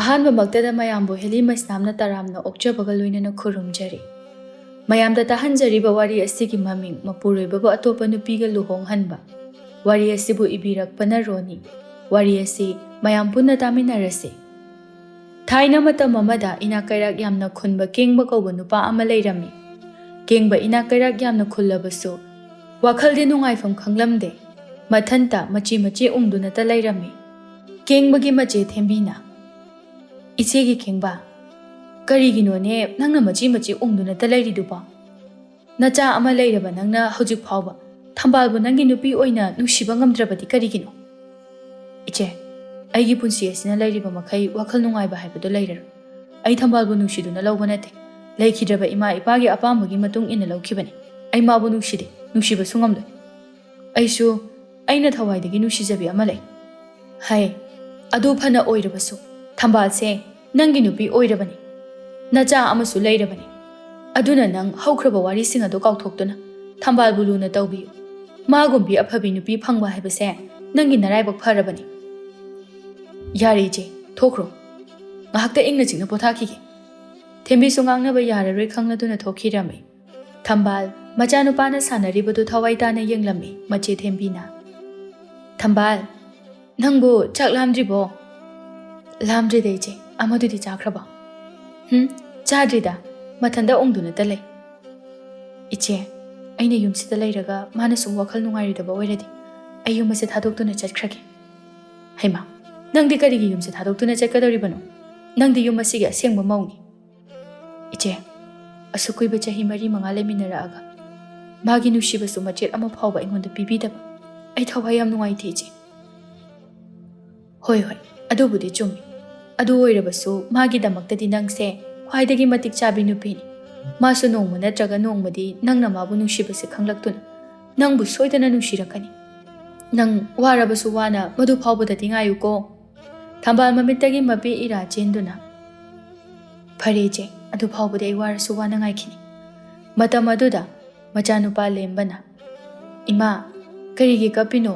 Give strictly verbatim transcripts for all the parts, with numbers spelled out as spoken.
ꯑꯍꯥꯟꯕꯃꯛꯇꯗ ꯃꯌꯥꯝꯕꯨ ꯍꯦꯂꯤ ꯃꯩꯁꯅꯥꯝꯅ ꯇꯔꯥꯝꯅ ꯑꯣꯛꯆꯕꯒ ꯂꯣꯏꯅꯅ ꯈꯨꯔꯨꯝꯖꯔꯤ꯫ ꯃꯌꯥꯝꯗ ꯇꯥꯍꯟꯖꯔꯤꯕ ꯋꯥꯔꯤ ꯑꯁꯤꯒꯤ ꯃꯃꯤꯡ ꯃꯄꯨꯔꯣꯏꯕꯕꯨ ꯑꯇꯣꯞꯄ ꯅꯨꯄꯤꯒ ꯂꯨꯍꯣꯡꯍꯟꯕ꯫ ꯋꯥꯔꯤ ꯑꯁꯤꯕꯨ ꯏꯕꯤꯔꯛꯄꯅ ꯔꯣꯅꯤ꯫ ꯋꯥꯔꯤ ꯑꯁꯤ ꯃꯌꯥꯝ ꯄꯨꯟꯅ ꯇꯥꯃꯤꯟꯅꯔꯁꯤ꯫ ꯊꯥꯏꯅ ꯃꯇꯝ ꯑꯃꯗ ꯏꯅꯥꯛ ꯀꯩꯔꯥꯛ ꯌꯥꯝꯅ ꯈꯨꯟꯕ ꯀꯦꯡꯕ ꯀꯧꯕ ꯅꯨꯄꯥ ꯑꯃ ꯂꯩꯔꯝꯃꯤ꯫ ꯀꯦꯡꯕ ꯏꯅꯥꯛ ꯀꯩꯔꯥꯛ ꯌꯥꯝꯅ ꯈꯨꯜꯂꯕꯁꯨ ꯋꯥꯈꯜꯗꯤ ꯅꯨꯡꯉꯥꯏꯐꯝ ꯈꯪꯂꯝꯗꯦ꯫ ꯃꯊꯟꯇ ꯃꯆꯤ ꯃꯆꯤ ꯎꯪꯗꯨꯅꯇ ꯂꯩꯔꯝꯃꯤ꯫ ꯀꯦꯡꯕꯒꯤ ꯃꯆꯦ ꯊꯦꯝꯕꯤꯅ, "ꯏꯆꯦꯒꯤ ꯀꯦꯡꯕ, ꯀꯔꯤꯒꯤꯅꯣꯅꯦ ꯅꯪꯅ ꯃꯆꯤ ꯃꯆꯤ ꯎꯪꯗꯨꯅꯇ ꯂꯩꯔꯤꯗꯨꯕꯣ? ꯅꯆꯥ ꯑꯃ ꯂꯩꯔꯕ ꯅꯪꯅ ꯍꯧꯖꯤꯛ ꯐꯥꯎꯕ ꯊꯝꯕꯥꯜꯕꯨ ꯅꯪꯒꯤ ꯅꯨꯄꯤ ꯑꯣꯏꯅ ꯅꯨꯡꯁꯤꯕ ꯉꯝꯗ꯭ꯔꯕꯗꯤ ꯀꯔꯤꯒꯤꯅꯣ?" "ꯏꯆꯦ, ꯑꯩꯒꯤ ꯄꯨꯟꯁꯤ ꯑꯁꯤꯅ ꯂꯩꯔꯤꯕ ꯃꯈꯩ ꯋꯥꯈꯜ ꯅꯨꯡꯉꯥꯏꯕ ꯍꯥꯏꯕꯗꯨ ꯂꯩꯔꯔꯣꯏ꯫ ꯑꯩ ꯊꯝꯕꯥꯜꯕꯨ ꯅꯨꯡꯁꯤꯗꯨꯅ ꯂꯧꯕ ꯅꯠꯇꯦ꯫ ꯂꯩꯈꯤꯗ꯭ꯔꯕ ꯏꯃꯥ ꯏꯄꯥꯒꯤ ꯑꯄꯥꯝꯕꯒꯤ ꯃꯇꯨꯡ ꯏꯟꯅ ꯂꯧꯈꯤꯕꯅꯤ꯫ ꯑꯩ ꯃꯥꯕꯨ ꯅꯨꯡꯁꯤꯗꯦ, ꯅꯨꯡꯁꯤꯕꯁꯨ ꯉꯝꯂꯣꯏ꯫ ꯑꯩꯁꯨ ꯑꯩꯅ ꯊꯋꯥꯏꯗꯒꯤ ꯅꯨꯡꯁꯤꯖꯕꯤ ꯑꯃ ꯂꯩ꯫ ꯍꯩ, ꯑꯗꯨ ꯐꯅ ꯑꯣꯏꯔꯕꯁꯨ, ꯊꯝꯕꯥꯜꯁꯦ ꯅꯪꯒꯤ ꯅꯨꯄꯤ ꯑꯣꯏꯔꯕꯅꯤ꯫ ꯅꯆꯥ ꯑꯃꯁꯨ ꯂꯩꯔꯕꯅꯤ꯫ ꯑꯗꯨꯅ ꯅꯪ ꯍꯧꯈ꯭ꯔꯕ ꯋꯥꯔꯤꯁꯤꯡ ꯑꯗꯨ ꯀꯥꯎꯊꯣꯛꯇꯨꯅ ꯊꯝꯕꯥꯜꯕꯨ ꯂꯨꯅ ꯇꯧꯕꯤꯌꯨ꯫ ꯃꯥꯒꯨꯝꯕꯤ ꯑꯐꯕꯤ ꯅꯨꯄꯤ ꯐꯪꯕ ꯍꯥꯏꯕꯁꯦ ꯅꯪꯒꯤ ꯅꯔꯥꯏꯕꯛ ꯐꯔꯕꯅꯤ꯫ ꯌꯥꯔꯦ ꯏꯆꯦ, ꯊꯣꯛꯈ꯭ꯔꯣ꯫ ꯉꯥꯏꯍꯥꯛꯇ ꯏꯪꯅ ꯆꯤꯛꯅ ꯄꯣꯊꯥꯈꯤꯒꯦ꯫" ꯊꯦꯝꯕꯤꯁꯨ ꯉꯥꯡꯅꯕ ꯌꯥꯔꯔꯣꯏ ꯈꯪꯂꯗꯨꯅ ꯊꯣꯛꯈꯤꯔꯝꯃꯤ꯫ ꯊꯝꯕꯥꯜ, ꯃꯆꯥꯅꯨꯄꯥꯅ ꯁꯥꯟꯅꯔꯤꯕꯗꯨ ꯊꯋꯥꯏ ꯇꯥꯅ ꯌꯦꯡꯂꯝꯃꯤ ꯃꯆꯦ ꯊꯦꯝꯕꯤꯅ꯫ "ꯊꯝꯕꯥꯜ, ꯅꯪꯕꯨ ꯆꯥꯛ ꯂꯥꯝꯗ꯭ꯔꯤꯕꯣ?" "ꯂꯥꯝꯗ꯭ꯔꯤꯗ ꯏꯆꯦ, ꯑꯃꯗꯨꯗꯤ ꯆꯥꯈ꯭ꯔꯕꯣ?" "ꯍꯨꯝ, ꯆꯥꯗ꯭ꯔꯤꯗ, ꯃꯊꯟꯇ ꯎꯪꯗꯨꯅꯇ ꯂꯩ꯫" "ꯏꯆꯦ, ꯑꯩꯅ ꯌꯨꯝꯁꯤꯗ ꯂꯩꯔꯒ ꯃꯥꯅ ꯁꯨꯝ ꯋꯥꯈꯜ ꯅꯨꯡꯉꯥꯏꯔꯣꯏꯗꯕ ꯑꯣꯏꯔꯗꯤ ꯑꯩ ꯌꯨꯝ ꯑꯁꯦ ꯊꯥꯗꯣꯛꯇꯨꯅ ꯆꯠꯈ꯭ꯔꯒꯦ꯫" "ꯍꯩꯃꯥ, ꯅꯪꯗꯤ ꯀꯔꯤꯒꯤ ꯌꯨꯝꯁꯦ ꯊꯥꯗꯣꯛꯇꯨꯅ ꯆꯠꯀꯗꯧꯔꯤꯕꯅꯣ? ꯅꯪꯗꯤ ꯌꯨꯝ ꯑꯁꯤꯒꯤ ꯑꯁꯦꯡꯕ ꯃꯧꯅꯤ꯫" "ꯏꯆꯦ, ꯑꯁꯨꯛ ꯀꯨꯏꯕ ꯆꯍꯤ ꯃꯔꯤ ꯃꯉꯥ ꯂꯩꯃꯤꯟꯅꯔꯛꯑꯒ ꯃꯥꯒꯤ ꯅꯨꯡꯁꯤꯕꯁꯨ ꯃꯆꯦꯠ ꯑꯃ ꯐꯥꯎꯕ ꯑꯩꯉꯣꯟꯗ ꯄꯤꯕꯤꯗꯕ, ꯑꯩ ꯊꯋꯥꯏ ꯌꯥꯝ ꯅꯨꯡꯉꯥꯏꯇꯦ ꯏꯆꯦ꯫" "ꯍꯣꯏ, ꯍꯣꯏ, ꯑꯗꯨꯕꯨꯗꯤ ꯆꯨꯝꯃꯤ꯫ ꯑꯗꯨ ꯑꯣꯏꯔꯕꯁꯨ ꯃꯥꯒꯤꯗꯃꯛꯇꯗꯤ ꯅꯪꯁꯦ ꯈ꯭ꯋꯥꯏꯗꯒꯤ ꯃꯇꯤꯛ ꯆꯥꯕꯤ ꯅꯨꯄꯤꯅꯤ꯫ ꯃꯥꯁꯨ ꯅꯣꯡꯃ ꯅꯠꯇ꯭ꯔꯒ ꯅꯣꯡꯃꯗꯤ ꯅꯪꯅ ꯃꯥꯕꯨ ꯅꯨꯡꯁꯤꯕꯁꯦ ꯈꯪꯂꯛꯇꯨꯅ ꯅꯪꯕꯨ ꯁꯣꯏꯗꯅ ꯅꯨꯡꯁꯤꯔꯛꯀꯅꯤ꯫ ꯅꯪ ꯋꯥꯔꯕꯁꯨ ꯋꯥꯅ ꯃꯗꯨ ꯐꯥꯎꯕꯗꯗꯤ ꯉꯥꯏꯌꯨꯀꯣ꯫" ꯊꯝꯕꯥꯜ ꯃꯃꯤꯠꯇꯒꯤ ꯃꯄꯤ ꯏꯔꯥ ꯆꯦꯟꯗꯨꯅ, "ꯐꯔꯦ ꯏꯆꯦ, ꯑꯗꯨ ꯐꯥꯎꯕꯗꯤ ꯑꯩ ꯋꯥꯔꯁꯨ ꯋꯥꯅ ꯉꯥꯏꯈꯤꯅꯤ꯫" ꯃꯇꯝ ꯑꯗꯨꯗ ꯃꯆꯥꯅꯨꯄꯥ ꯂꯦꯝꯕꯅ, "ꯏꯃꯥ, ꯀꯔꯤꯒꯤ ꯀꯞꯄꯤꯅꯣ?"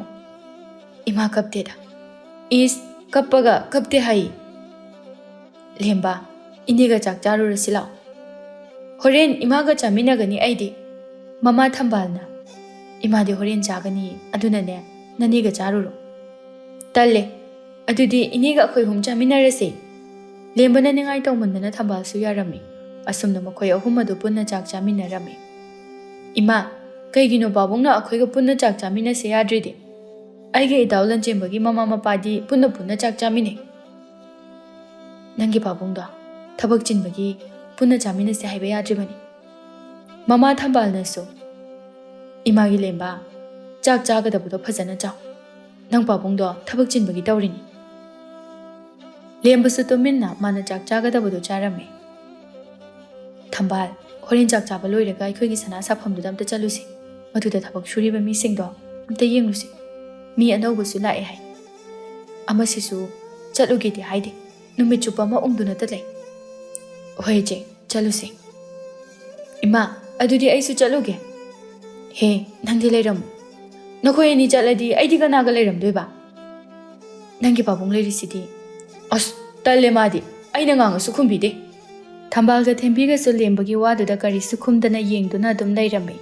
"ꯏꯃꯥ ꯀꯞꯇꯦꯗ꯫" "ꯏꯁ, ꯀꯞꯄꯒ ꯀꯞꯇꯦ ꯍꯥꯏ?" "ꯂꯦꯝꯕ, ꯏꯅꯦꯒ ꯆꯥꯛ ꯆꯥꯔꯨꯔꯁꯤ ꯂꯥꯛꯑꯣ꯫ ꯍꯣꯔꯦꯟ ꯏꯃꯥꯒ ꯆꯥꯃꯤꯟꯅꯒꯅꯤ ꯑꯩꯗꯤ꯫" ꯃꯃꯥ ꯊꯝꯕꯥꯜꯅ, "ꯏꯃꯥꯗꯤ ꯍꯣꯔꯦꯟ ꯆꯥꯒꯅꯤ, ꯑꯗꯨꯅꯅꯦ ꯅꯅꯦꯒ ꯆꯥꯔꯨꯔꯣ꯫" "ꯇꯜꯂꯦ, ꯑꯗꯨꯗꯤ ꯏꯅꯦꯒ ꯑꯩꯈꯣꯏ ꯑꯍꯨꯝ ꯆꯥꯃꯤꯟꯅꯔꯁꯦ꯫" ꯂꯦꯝꯕꯅ ꯅꯤꯡꯉꯥꯏ ꯇꯧꯃꯟꯗꯅ ꯊꯝꯕꯥꯜꯁꯨ ꯌꯥꯔꯝꯃꯤ꯫ ꯑꯁꯨꯝꯅ ꯃꯈꯣꯏ ꯑꯍꯨꯝ ꯑꯗꯨ ꯄꯨꯟꯅ ꯆꯥꯛ ꯆꯥꯃꯤꯟꯅꯔꯝꯃꯤ꯫ "ꯏꯃꯥ, ꯀꯩꯒꯤꯅꯣ ꯄꯥꯕꯨꯡꯅ ꯑꯩꯈꯣꯏꯒ ꯄꯨꯟꯅ ꯆꯥꯛ ꯆꯥꯃꯤꯟꯅꯁꯦ ꯌꯥꯗ꯭ꯔꯤꯗꯤ? ꯑꯩꯒꯤ ꯏꯇꯥꯎ ꯂꯟꯆꯦꯟꯕꯒꯤ ꯃꯃꯥ ꯃꯄꯥꯗꯤ ꯄꯨꯟꯅ ꯄꯨꯟꯅ ꯆꯥꯛ ꯆꯥꯃꯤꯟꯅꯩ꯫" "ꯅꯪꯒꯤ ꯄꯥꯕꯨꯡꯗꯣ ꯊꯕꯛ ꯆꯤꯟꯕꯒꯤ ꯄꯨꯟꯅ ꯆꯥꯃꯤꯟꯅꯁꯦ ꯍꯥꯏꯕ ꯌꯥꯗ꯭ꯔꯤꯕꯅꯤ꯫" ꯃꯃꯥ ꯊꯝꯕꯥꯜꯅꯁꯨ, "ꯏꯃꯥꯒꯤ ꯂꯦꯝꯕ, ꯆꯥꯛ ꯆꯥꯒꯗꯕꯗꯣ ꯐꯖꯅ ꯆꯥꯎ꯫ ꯅꯪ ꯄꯥꯕꯨꯡꯗꯣ ꯊꯕꯛ ꯆꯤꯟꯕꯒꯤ ꯇꯧꯔꯤꯅꯤ꯫" ꯂꯦꯝꯕꯁꯨ ꯇꯨꯃꯤꯟꯅ ꯃꯥꯅ ꯆꯥꯛ ꯆꯥꯒꯗꯕꯗꯣ ꯆꯥꯔꯝꯃꯤ꯫ "ꯊꯝꯕꯥꯜ, ꯍꯣꯔꯦꯟ ꯆꯥꯛ ꯆꯥꯕ ꯂꯣꯏꯔꯒ ꯑꯩꯈꯣꯏꯒꯤ ꯁꯅꯥ ꯁꯥꯐꯝꯗꯨꯗ ꯑꯝꯇ ꯆꯠꯂꯨꯁꯤ꯫ ꯃꯗꯨꯗ ꯊꯕꯛ ꯁꯨꯔꯤꯕ ꯃꯤꯁꯤꯡꯗꯣ ꯑꯝꯇ ꯌꯦꯡꯂꯨꯁꯤ꯫ ꯃꯤ ꯑꯅꯧꯕꯁꯨ ꯂꯥꯛꯑꯦ ꯍꯥꯏ꯫ ꯑꯃꯁꯤꯁꯨ ꯆꯠꯂꯨꯒꯦꯗꯤ ꯍꯥꯏꯗꯦ, ꯅꯨꯃꯤꯠ ꯆꯨꯞꯄ ꯑꯃ ꯎꯪꯗꯨꯅꯇ ꯂꯩ꯫" "ꯍꯣꯏ ꯏꯆꯦ, ꯆꯠꯂꯨꯁꯦ꯫" "ꯏꯃꯥ, ꯑꯗꯨꯗꯤ ꯑꯩꯁꯨ ꯆꯠꯂꯨꯒꯦ꯫" "ꯍꯦ, ꯅꯪꯗꯤ ꯂꯩꯔꯝꯃꯨ꯫ ꯅꯈꯣꯏ ꯑꯅꯤ ꯆꯠꯂꯗꯤ ꯑꯩꯗꯤ ꯀꯅꯥꯒ ꯂꯩꯔꯝꯗꯣꯏꯕ? ꯅꯪꯒꯤ ꯄꯥꯕꯨꯡ ꯂꯩꯔꯤꯁꯤꯗꯤ꯫" "ꯑꯁ, ꯇꯜꯂꯦ ꯃꯥꯗꯤ, ꯑꯩꯅ ꯉꯥꯡꯉꯁꯨ ꯈꯨꯝꯕꯤꯗꯦ꯫" ꯊꯝꯕꯥꯜꯒ ꯊꯦꯝꯕꯤꯒꯁꯨ ꯂꯦꯝꯕꯒꯤ ꯋꯥꯗꯨꯗ ꯀꯔꯤꯁꯨ ꯈꯨꯝꯗꯅ ꯌꯦꯡꯗꯨꯅ ꯑꯗꯨꯝ ꯂꯩꯔꯝꯃꯤ꯫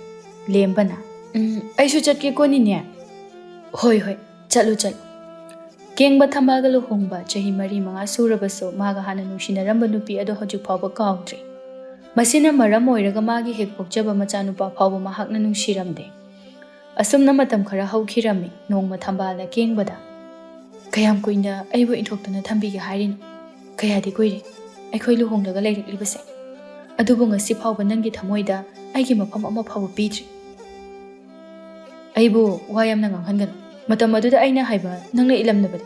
ꯂꯦꯝꯕꯅ, "ꯎꯝ, ꯑꯩꯁꯨ ꯆꯠꯀꯦꯀꯣ ꯅꯤꯅꯦ꯫" "ꯍꯣꯏ, ꯍꯣꯏ, ꯆꯠꯂꯨ, ꯆꯠꯂꯨ꯫" ꯀꯦꯡꯕ ꯊꯝꯕꯥꯜꯒ ꯂꯨꯍꯣꯡꯕ ꯆꯍꯤ ꯃꯔꯤ ꯃꯉꯥ ꯁꯨꯔꯕꯁꯨ, ꯃꯥꯒ ꯍꯥꯟꯅ ꯅꯨꯡꯁꯤꯅꯔꯝꯕ ꯅꯨꯄꯤ ꯑꯗꯣ ꯍꯧꯖꯤꯛ ꯐꯥꯎꯕ ꯀꯥꯎꯗ꯭ꯔꯤ꯫ ꯃꯁꯤꯅ ꯃꯔꯝ ꯑꯣꯏꯔꯒ ꯃꯥꯒꯤ ꯍꯦꯛ ꯄꯣꯛꯆꯕ ꯃꯆꯥꯅꯨꯄꯥ ꯐꯥꯎꯕ ꯃꯍꯥꯛꯅ ꯅꯨꯡꯁꯤꯔꯝꯗꯦ꯫ ꯑꯁꯨꯝꯅ ꯃꯇꯝ ꯈꯔ ꯍꯧꯈꯤꯔꯝꯃꯤ꯫ ꯅꯣꯡꯃ ꯊꯝꯕꯥꯜꯅ ꯀꯦꯡꯕꯗ, "ꯀꯌꯥꯝ ꯀꯨꯏꯅ ꯑꯩꯕꯨ ꯏꯟꯊꯣꯛꯇꯨꯅ ꯊꯝꯕꯤꯒꯦ ꯍꯥꯏꯔꯤꯅꯣ? ꯀꯌꯥꯗꯤ ꯀꯨꯏꯔꯦ ꯑꯩꯈꯣꯏ ꯂꯨꯍꯣꯡꯂꯒ ꯂꯩꯔꯛꯂꯤꯕꯁꯦ꯫ ꯑꯗꯨꯕꯨ ꯉꯁꯤ ꯐꯥꯎꯕ ꯅꯪꯒꯤ ꯊꯃꯣꯏꯗ ꯑꯩꯒꯤ ꯃꯐꯝ ꯑꯃ ꯐꯥꯎꯕ ꯄꯤꯗ꯭ꯔꯤ꯫" "ꯑꯩꯕꯨ ꯋꯥ ꯌꯥꯝꯅ ꯉꯥꯡꯍꯟꯒꯅꯨ꯫ ꯃꯇꯝ ꯑꯗꯨꯗ ꯑꯩꯅ ꯍꯥꯏꯕ ꯅꯪꯅ ꯏꯜꯂꯝꯗꯕꯗꯤ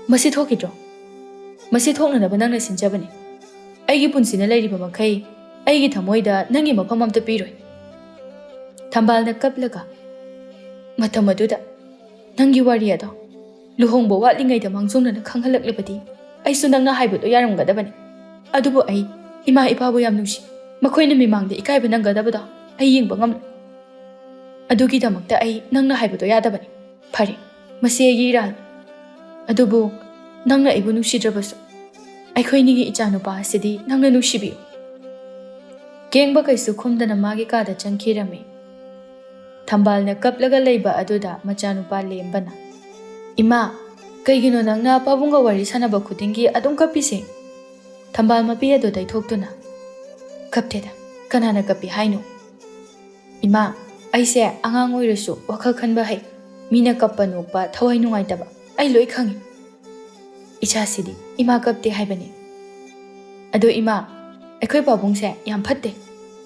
ꯃꯁꯤ ꯊꯣꯛꯈꯤꯗ꯭ꯔꯣ? ꯃꯁꯤ ꯊꯣꯛꯅꯅꯕ ꯅꯪꯅ ꯁꯤꯟꯖꯕꯅꯤ꯫ ꯑꯩꯒꯤ ꯄꯨꯟꯁꯤꯅ ꯂꯩꯔꯤꯕ ꯃꯈꯩ ꯑꯩꯒꯤ ꯊꯃꯣꯏꯗ ꯅꯪꯒꯤ ꯃꯐꯝ ꯑꯝꯇ ꯄꯤꯔꯣꯏ꯫" ꯊꯝꯕꯥꯜꯅ ꯀꯞꯂꯒ, "ꯃꯇꯝ ꯑꯗꯨꯗ ꯅꯪꯒꯤ ꯋꯥꯔꯤ ꯑꯗꯣ ꯂꯨꯍꯣꯡꯕ ꯋꯥꯠꯂꯤꯉꯩꯗ ꯃꯥꯡꯖꯧꯅꯅ ꯈꯪꯍꯜꯂꯛꯂꯕꯗꯤ ꯑꯩꯁꯨ ꯅꯪꯅ ꯍꯥꯏꯕꯗꯣ ꯌꯥꯔꯝꯒꯗꯕꯅꯤ꯫ ꯑꯗꯨꯕꯨ ꯑꯩ ꯏꯃꯥ ꯏꯄꯥꯕꯨ ꯌꯥꯝ ꯅꯨꯡꯁꯤ꯫ ꯃꯈꯣꯏꯅ ꯃꯤꯃꯥꯡꯗ ꯏꯀꯥꯏꯕ ꯅꯪꯒꯗꯕꯗꯣ ꯑꯩ ꯌꯦꯡꯕ ꯉꯝꯂꯣꯏ꯫ ꯑꯗꯨꯒꯤꯗꯃꯛꯇ ꯑꯩ ꯅꯪꯅ ꯍꯥꯏꯕꯗꯣ ꯌꯥꯗꯕꯅꯤ꯫ ꯐꯔꯦ, ꯃꯁꯤ ꯑꯩꯒꯤ ꯏꯔꯥꯜꯅꯤ꯫ ꯑꯗꯨꯕꯨ ꯅꯪꯅ ꯑꯩꯕꯨ ꯅꯨꯡꯁꯤꯗ꯭ꯔꯕꯁꯨ "ꯑꯩꯈꯣꯏꯅꯤꯒꯤ ꯏꯆꯥꯅꯨꯄꯥ ꯑꯁꯤꯗꯤ ꯅꯪꯅ ꯅꯨꯡꯁꯤꯕꯤꯌꯨ꯫" ꯀꯦꯡꯕ ꯀꯩꯁꯨ ꯈꯨꯝꯗꯅ ꯃꯥꯒꯤ ꯀꯥꯗ ꯆꯪꯈꯤꯔꯝꯃꯤ꯫ ꯊꯝꯕꯥꯜꯅ ꯀꯞꯂꯒ ꯂꯩꯕ ꯑꯗꯨꯗ ꯃꯆꯥꯅꯨꯄꯥ ꯂꯦꯝꯕꯅ, "ꯏꯃꯥ, ꯀꯩꯒꯤꯅꯣ ꯅꯪꯅ ꯄꯥꯕꯨꯡꯒ ꯋꯥꯔꯤ ꯁꯥꯟꯅꯕ ꯈꯨꯗꯤꯡꯒꯤ ꯑꯗꯨꯝ ꯀꯞꯄꯤꯁꯦ?" ꯊꯝꯕꯥꯜ ꯃꯄꯤ ꯑꯗꯨ ꯇꯩꯊꯣꯛꯇꯨꯅ, "ꯀꯞꯇꯦꯗ, ꯀꯅꯥꯅ ꯀꯞꯄꯤ ꯍꯥꯏꯅꯣ?" "ꯏꯃꯥ, ꯑꯩꯁꯦ ꯑꯉꯥꯡ ꯑꯣꯏꯔꯁꯨ ꯋꯥꯈꯜ ꯈꯟꯕ ꯍꯩ꯫ ꯃꯤꯅ ꯀꯞꯄ ꯅꯣꯛꯄ ꯊꯋꯥꯏ ꯅꯨꯡꯉꯥꯏꯇꯕ ꯑꯩ ꯂꯣꯏ ꯈꯪꯉꯤ꯫ ꯏꯆꯥꯁꯤꯗꯤ ꯏꯃꯥ ꯀꯞꯇꯦ ꯍꯥꯏꯕꯅꯤ꯫ ꯑꯗꯣ ꯏꯃꯥ, ꯑꯩꯈꯣꯏ ꯄꯥꯕꯨꯡꯁꯦ ꯌꯥꯝ ꯐꯠꯇꯦ꯫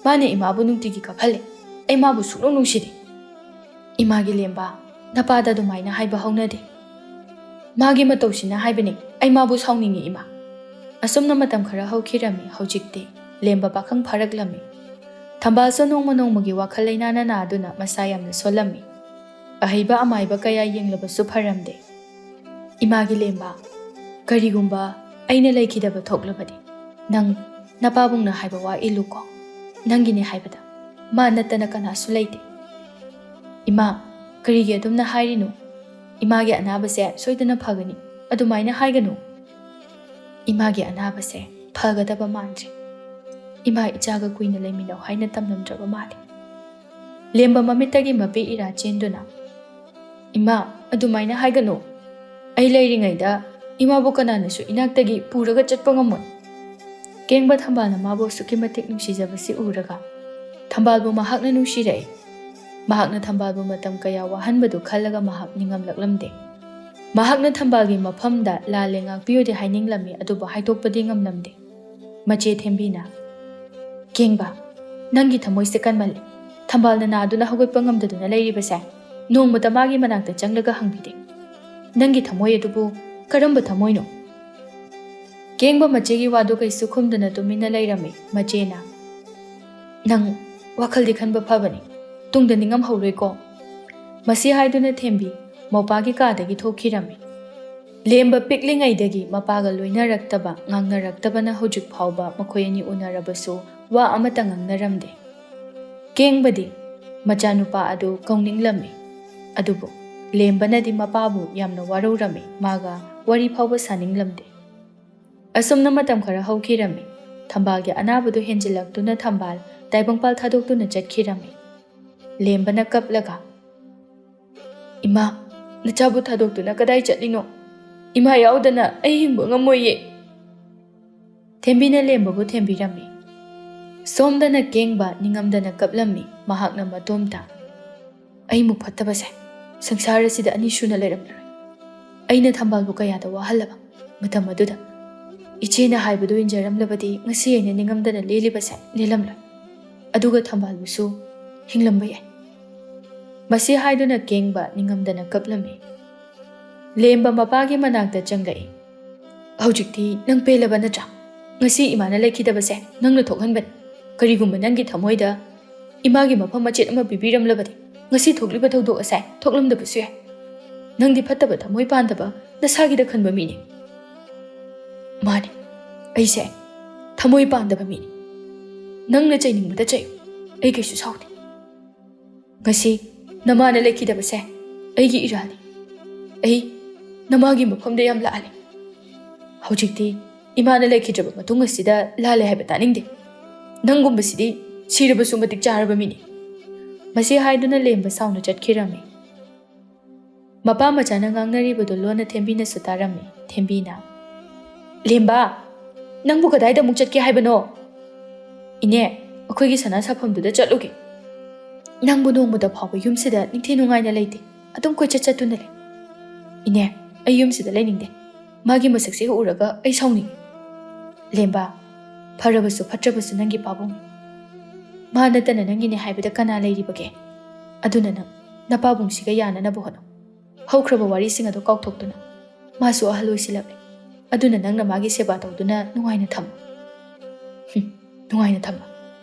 ꯃꯥꯅ ꯏꯃꯥꯕꯨ ꯅꯨꯡꯇꯤꯒꯤ ꯀꯞꯍꯜꯂꯦ꯫ ꯑꯩ ꯃꯥꯕꯨ ꯁꯨꯡꯅꯨꯡ ꯅꯨꯡꯁꯤꯗꯦ꯫" "ꯏꯃꯥꯒꯤ ꯂꯦꯝꯕ, ꯅꯄꯥꯗ ꯑꯗꯨꯃꯥꯏꯅ ꯍꯥꯏꯕ ꯍꯧꯅꯗꯦ꯫ ꯃꯥꯒꯤ ꯃꯇꯧꯁꯤꯅ ꯍꯥꯏꯕꯅꯤ, ꯑꯩ ꯃꯥꯕꯨ ꯁꯥꯎꯅꯤꯡꯉꯤ ꯏꯃꯥ꯫" ꯑꯁꯨꯝꯅ ꯃꯇꯝ ꯈꯔ ꯍꯧꯈꯤꯔꯝꯃꯤ꯫ ꯍꯧꯖꯤꯛꯇꯤ ꯂꯦꯝꯕ ꯄꯥꯈꯪ ꯐꯥꯔꯛꯂꯝꯃꯤ꯫ ꯊꯝꯕꯥꯜꯁꯨ ꯅꯣꯡꯃ ꯅꯣꯡꯃꯒꯤ ꯋꯥꯈꯜ ꯂꯩꯅꯥꯅ ꯅꯥꯗꯨꯅ ꯃꯁꯥ ꯌꯥꯝꯅ ꯁꯣꯜꯂꯝꯃꯤ꯫ ꯑꯍꯩꯕ ꯑꯃꯥꯏꯕ ꯀꯌꯥ ꯌꯦꯡꯂꯕꯁꯨ ꯐꯔꯝꯗꯦ꯫ "ꯏꯃꯥꯒꯤ ꯂꯦꯝꯕ, ꯀꯔꯤꯒꯨꯝꯕ ꯑꯩꯅ ꯂꯩꯈꯤꯗꯕ ꯊꯣꯛꯂꯕꯗꯤ, ꯅꯪ ꯅꯄꯥꯕꯨꯡꯅ ꯍꯥꯏꯕ ꯋꯥ ꯏꯜꯂꯨꯀꯣ꯫ ꯅꯪꯒꯤꯅꯦ ꯍꯥꯏꯕꯗ ꯃꯥ ꯅꯠꯇꯅ ꯀꯅꯥꯁꯨ ꯂꯩꯇꯦ꯫" "ꯏꯃꯥ, ꯀꯔꯤꯒꯤ ꯑꯗꯨꯝꯅ ꯍꯥꯏꯔꯤꯅꯣ? ꯏꯃꯥꯒꯤ ꯑꯅꯥꯕꯁꯦ ꯁꯣꯏꯗꯅ ꯐꯒꯅꯤ꯫ ꯑꯗꯨꯃꯥꯏꯅ ꯍꯥꯏꯒꯅꯨ꯫" "ꯏꯃꯥꯒꯤ ꯑꯅꯥꯕꯁꯦ ꯐꯒꯗꯕ ꯃꯥꯟꯗ꯭ꯔꯦ꯫ ꯏꯃꯥ ꯏꯆꯥꯒ ꯀꯨꯏꯅ ꯂꯩꯃꯤꯟꯅꯧ ꯍꯥꯏꯅ ꯇꯝꯂꯝꯗ꯭ꯔꯕ ꯃꯥꯜꯂꯦ꯫" ꯂꯦꯝꯕ ꯃꯃꯤꯠꯇꯒꯤ ꯃꯄꯤ ꯏꯔꯥ ꯆꯦꯟꯗꯨꯅ, "ꯏꯃꯥ, ꯑꯗꯨꯃꯥꯏꯅ ꯍꯥꯏꯒꯅꯨ꯫ ꯑꯩ ꯂꯩꯔꯤꯉꯩꯗ ꯏꯃꯥꯕꯨ ꯀꯅꯥꯅꯁꯨ ꯏꯅꯥꯛꯇꯒꯤ ꯄꯨꯔꯒ ꯆꯠꯄ ꯉꯝꯃꯣꯏ꯫" ꯀꯦꯡꯕ ꯊꯝꯕꯥꯜꯅ ꯃꯥꯕꯨ ꯑꯁꯨꯛꯀꯤ ꯃꯇꯤꯛ ꯅꯨꯡꯁꯤꯖꯕꯁꯤ ꯎꯔꯒ ꯊꯝꯕꯥꯜꯕꯨ ꯃꯍꯥꯛꯅ ꯅꯨꯡꯁꯤꯔꯛꯏ꯫ ꯃꯍꯥꯛꯅ ꯊꯝꯕꯥꯜꯕꯨ ꯃꯇꯝ ꯀꯌꯥ ꯋꯥꯍꯟꯕꯗꯨ ꯈꯜꯂꯒ ꯃꯍꯥꯛ ꯅꯤꯡꯉꯝꯂꯛꯂꯝꯗꯦ꯫ ꯃꯍꯥꯛꯅ ꯊꯝꯕꯥꯜꯒꯤ ꯃꯐꯝꯗ ꯂꯥꯜꯂꯦ ꯉꯥꯛꯄꯤꯌꯨꯗꯤ ꯍꯥꯏꯅꯤꯡꯂꯝꯃꯤ, ꯑꯗꯨꯕꯨ ꯍꯥꯏꯗꯣꯛꯄꯗꯤ ꯉꯝꯂꯝꯗꯦ꯫ ꯃꯆꯦ ꯊꯦꯝꯕꯤꯅ, "ꯀꯦꯡꯕ, ꯅꯪꯒꯤ ꯊꯃꯣꯏꯁꯦ ꯀꯟꯃꯜꯂꯦ꯫ ꯊꯝꯕꯥꯜꯅ ꯅꯥꯗꯨꯅ ꯍꯧꯒꯠꯄ ꯉꯝꯗꯗꯨꯅ ꯂꯩꯔꯤꯕꯁꯦ ꯅꯣꯡꯃꯇ ꯃꯥꯒꯤ ꯃꯅꯥꯛꯇ ꯆꯪꯂꯒ ꯍꯪꯕꯤꯗꯦ꯫ ꯅꯪꯒꯤ ꯊꯃꯣꯏ ꯑꯗꯨꯕꯨ ꯀꯔꯝꯕ ꯊꯃꯣꯏꯅꯣ?" ꯀꯦꯡꯕ ꯃꯆꯦꯒꯤ ꯋꯥꯗꯨ ꯀꯩꯁꯨ ꯈꯨꯝꯗꯅ ꯇꯨꯃꯤꯟꯅ ꯂꯩꯔꯝꯃꯤ꯫ ꯃꯆꯦꯅ, "ꯅꯪ ꯋꯥꯈꯜꯗꯤ ꯈꯟꯕ ꯐꯕꯅꯤ, ꯇꯨꯡꯗ ꯅꯤꯡꯉꯝꯍꯧꯔꯣꯏꯀꯣ꯫" ꯃꯁꯤ ꯍꯥꯏꯗꯨꯅ ꯊꯦꯝꯕꯤ ꯃꯧꯄꯥꯒꯤ ꯀꯥꯗꯒꯤ ꯊꯣꯛꯈꯤꯔꯝꯃꯤ꯫ ꯂꯦꯝꯕ ꯄꯤꯛꯂꯤꯉꯩꯗꯒꯤ ꯃꯄꯥꯒ ꯂꯣꯏꯅꯔꯛꯇꯕ, ꯉꯥꯡꯅꯔꯛꯇꯕꯅ ꯍꯧꯖꯤꯛ ꯐꯥꯎꯕ ꯃꯈꯣꯏ ꯑꯅꯤ ꯎꯅꯔꯕꯁꯨ ꯋꯥ ꯑꯃꯠꯇ ꯉꯥꯡꯅꯔꯝꯗꯦ꯫ ꯀꯦꯡꯕꯗꯤ ꯃꯆꯥꯅꯨꯄꯥ ꯑꯗꯨ ꯀꯧꯅꯤꯡꯂꯝꯃꯤ, ꯑꯗꯨꯕꯨ ꯂꯦꯝꯕꯅꯗꯤ ꯃꯄꯥꯕꯨ ꯌꯥꯝꯅ ꯋꯥꯔꯧꯔꯝꯃꯤ, ꯃꯥꯒ ꯋꯥꯔꯤ ꯐꯥꯎꯕ ꯁꯥꯅꯤꯡꯂꯝꯗꯦ꯫ ꯑꯁꯨꯝꯅ ꯃꯇꯝ ꯈꯔ ꯍꯧꯈꯤꯔꯝꯃꯤ꯫ ꯊꯝꯕꯥꯜꯒꯤ ꯑꯅꯥꯕꯗꯨ ꯍꯦꯟꯖꯤꯜꯂꯛꯇꯨꯅ ꯊꯝꯕꯥꯜ ꯇꯥꯏꯕꯪꯄꯥꯜ ꯊꯥꯗꯣꯛꯇꯨꯅ ꯆꯠꯈꯤꯔꯝꯃꯤ꯫ ꯂꯦꯝꯕꯅ ꯀꯞꯂꯒ, "ꯏꯃꯥ, ꯅꯆꯥꯕꯨ ꯊꯥꯗꯣꯛꯇꯨꯅ ꯀꯗꯥꯏ ꯆꯠꯂꯤꯅꯣ? ꯏꯃꯥ ꯌꯥꯎꯗꯅ ꯑꯩ ꯍꯤꯡꯕ ꯉꯝꯃꯣꯏꯌꯦ꯫" ꯊꯦꯝꯕꯤꯅ ꯂꯦꯝꯕꯕꯨ ꯊꯦꯝꯕꯤꯔꯝꯃꯤ꯫ ꯁꯣꯝꯗꯅ ꯀꯦꯡꯕ ꯅꯤꯡꯉꯝꯗꯅ ꯀꯞꯂꯝꯃꯤ꯫ ꯃꯍꯥꯛꯅ ꯃꯇꯣꯝꯇ, "ꯑꯩꯃꯨꯛ ꯐꯠꯇꯕꯁꯦ ꯁꯪꯁꯥꯔ ꯑꯁꯤꯗ ꯑꯅꯤ ꯁꯨꯅ ꯂꯩꯔꯝꯂꯔꯣꯏ꯫ ꯑꯩꯅ ꯊꯝꯕꯥꯜꯕꯨ ꯀꯌꯥꯗ ꯋꯥꯍꯜꯂꯕ꯫ ꯃꯇꯝ ꯑꯗꯨꯗ ꯏꯆꯦꯅ ꯍꯥꯏꯕꯗꯨ ꯏꯟꯖꯔꯝꯂꯕꯗꯤ ꯉꯁꯤ ꯑꯩꯅ ꯅꯤꯡꯉꯝꯗꯅ ꯂꯦꯜꯂꯤꯕꯁꯦ ꯂꯦꯜꯂꯝꯂꯣꯏ꯫ ꯑꯗꯨꯒ ꯊꯝꯕꯥꯜꯕꯨꯁꯨ ꯍꯤꯡꯂꯝꯕ ꯌꯥꯏ꯫" ꯃꯁꯤ ꯍꯥꯏꯗꯨꯅ ꯀꯦꯡꯕ ꯅꯤꯡꯉꯝꯗꯅ ꯀꯞꯂꯝꯃꯤ꯫ ꯂꯦꯝꯕ ꯃꯄꯥꯒꯤ ꯃꯅꯥꯛꯇ ꯆꯪꯂꯛꯏ꯫ "ꯍꯧꯖꯤꯛꯇꯤ ꯅꯪ ꯄꯦꯜꯂꯕ ꯅꯠꯇ꯭ꯔꯥ? ꯉꯁꯤ ꯏꯃꯥꯅ ꯂꯩꯈꯤꯗꯕꯁꯦ ꯅꯪꯅ ꯊꯣꯛꯍꯟꯕꯅꯤ꯫ ꯀꯔꯤꯒꯨꯝꯕ ꯅꯪꯒꯤ ꯊꯃꯣꯏꯗ ꯏꯃꯥꯒꯤ ꯃꯐꯝ ꯃꯆꯦꯠ ꯑꯃ ꯄꯤꯕꯤꯔꯝꯂꯕꯗꯤ ꯉꯁꯤ ꯊꯣꯛꯂꯤꯕ ꯊꯧꯗꯣꯛ ꯑꯁꯦ ꯊꯣꯛꯂꯝꯗꯕꯁꯨ ꯌꯥꯏ꯫ ꯅꯪꯗꯤ ꯐꯠꯇꯕ ꯊꯃꯣꯏ ꯄꯥꯟꯗꯕ ꯅꯁꯥꯒꯤꯗ ꯈꯟꯕ ꯃꯤꯅꯤ꯫" "ꯃꯥꯅꯤ, ꯑꯩꯁꯦ ꯊꯃꯣꯏ ꯄꯥꯟꯗꯕ ꯃꯤꯅꯤ꯫ ꯅꯪꯅ ꯆꯩꯅꯤꯡꯕꯗ ꯆꯩꯌꯨ, ꯑꯩ ꯀꯩꯁꯨ ꯁꯥꯎꯗꯦ꯫ ꯉꯁꯤ ꯅꯃꯥꯅ ꯂꯩꯈꯤꯗꯕꯁꯦ ꯑꯩꯒꯤ ꯏꯔꯥꯜꯅꯤ꯫ ꯑꯩ ꯅꯃꯥꯒꯤ ꯃꯐꯝꯗ ꯌꯥꯝ ꯂꯥꯜꯂꯦ꯫ ꯍꯧꯖꯤꯛꯇꯤ ꯏꯃꯥꯅ ꯂꯩꯈꯤꯗ꯭ꯔꯕ ꯃꯇꯨꯡ ꯑꯁꯤꯗ ꯂꯥꯜꯂꯦ ꯍꯥꯏꯕ ꯇꯥꯅꯤꯡꯗꯦ꯫ ꯅꯪꯒꯨꯝꯕꯁꯤꯗꯤ ꯁꯤꯔꯕꯁꯨ ꯃꯇꯤꯛ ꯆꯥꯔꯕ ꯃꯤꯅꯤ꯫" ꯃꯁꯤ ꯍꯥꯏꯗꯨꯅ ꯂꯦꯝꯕ ꯁꯥꯎꯅ ꯆꯠꯈꯤꯔꯝꯃꯤ꯫ ꯃꯄꯥ ꯃꯆꯥꯅ ꯉꯥꯡꯅꯔꯤꯕꯗꯨ ꯂꯣꯟꯅ ꯊꯦꯝꯕꯤꯅꯁꯨ ꯇꯥꯔꯝꯃꯤ꯫ ꯊꯦꯝꯕꯤꯅ, "ꯂꯦꯝꯕ, ꯅꯪꯕꯨ ꯀꯗꯥꯏꯗ ꯑꯃꯨꯛ ꯆꯠꯀꯦ ꯍꯥꯏꯕꯅꯣ?" "ꯏꯅꯦ, ꯑꯩꯈꯣꯏꯒꯤ ꯁꯅꯥ ꯁꯥꯐꯝꯗꯨꯗ ꯆꯠꯂꯨꯒꯦ꯫" "ꯅꯪꯕꯨ ꯅꯣꯡꯃꯇ ꯐꯥꯎꯕ ꯌꯨꯝꯁꯤꯗ ꯅꯤꯡꯊꯤ ꯅꯨꯡꯉꯥꯏꯅ ꯂꯩꯇꯦ꯫ ꯑꯗꯨꯝ ꯀꯣꯏꯆꯠ ꯆꯠꯇꯨꯅ ꯂꯩ꯫" "ꯏꯅꯦ, ꯑꯩ ꯌꯨꯝꯁꯤꯗ ꯂꯩꯅꯤꯡꯗꯦ꯫ ꯃꯥꯒꯤ ꯃꯁꯛꯁꯦ ꯎꯔꯒ ꯑꯩ ꯁꯥꯎꯅꯤꯡꯉꯤ꯫" "ꯂꯦꯝꯕ, ꯐꯔꯕꯁꯨ ꯐꯠꯇ꯭ꯔꯕꯁꯨ ꯅꯪꯒꯤ ꯄꯥꯕꯨꯡꯅꯤ꯫ ꯃꯥ ꯅꯠꯇꯅ ꯅꯪꯒꯤꯅꯦ ꯍꯥꯏꯕꯗ ꯀꯅꯥ ꯂꯩꯔꯤꯕꯒꯦ? ꯑꯗꯨꯅ ꯅꯪ ꯅꯄꯥꯕꯨꯡꯁꯤꯒ ꯌꯥꯅꯅꯕ ꯍꯣꯠꯅꯧ꯫ ꯍꯧꯈ꯭ꯔꯕ ꯋꯥꯔꯤꯁꯤꯡ ꯑꯗꯨ ꯀꯥꯎꯊꯣꯛꯇꯨꯅ꯫ ꯃꯥꯁꯨ ꯑꯍꯜ ꯑꯣꯏꯁꯤꯜꯂꯛꯂꯦ꯫ ꯑꯗꯨꯅ ꯅꯪꯅ ꯃꯥꯒꯤ ꯁꯦꯕꯥ ꯇꯧꯗꯨꯅ ꯅꯨꯡꯉꯥꯏꯅ ꯊꯝꯃꯨ꯫" "ꯍꯨꯝ, ꯅꯨꯡꯉꯥꯏꯅ ꯊꯝꯕ?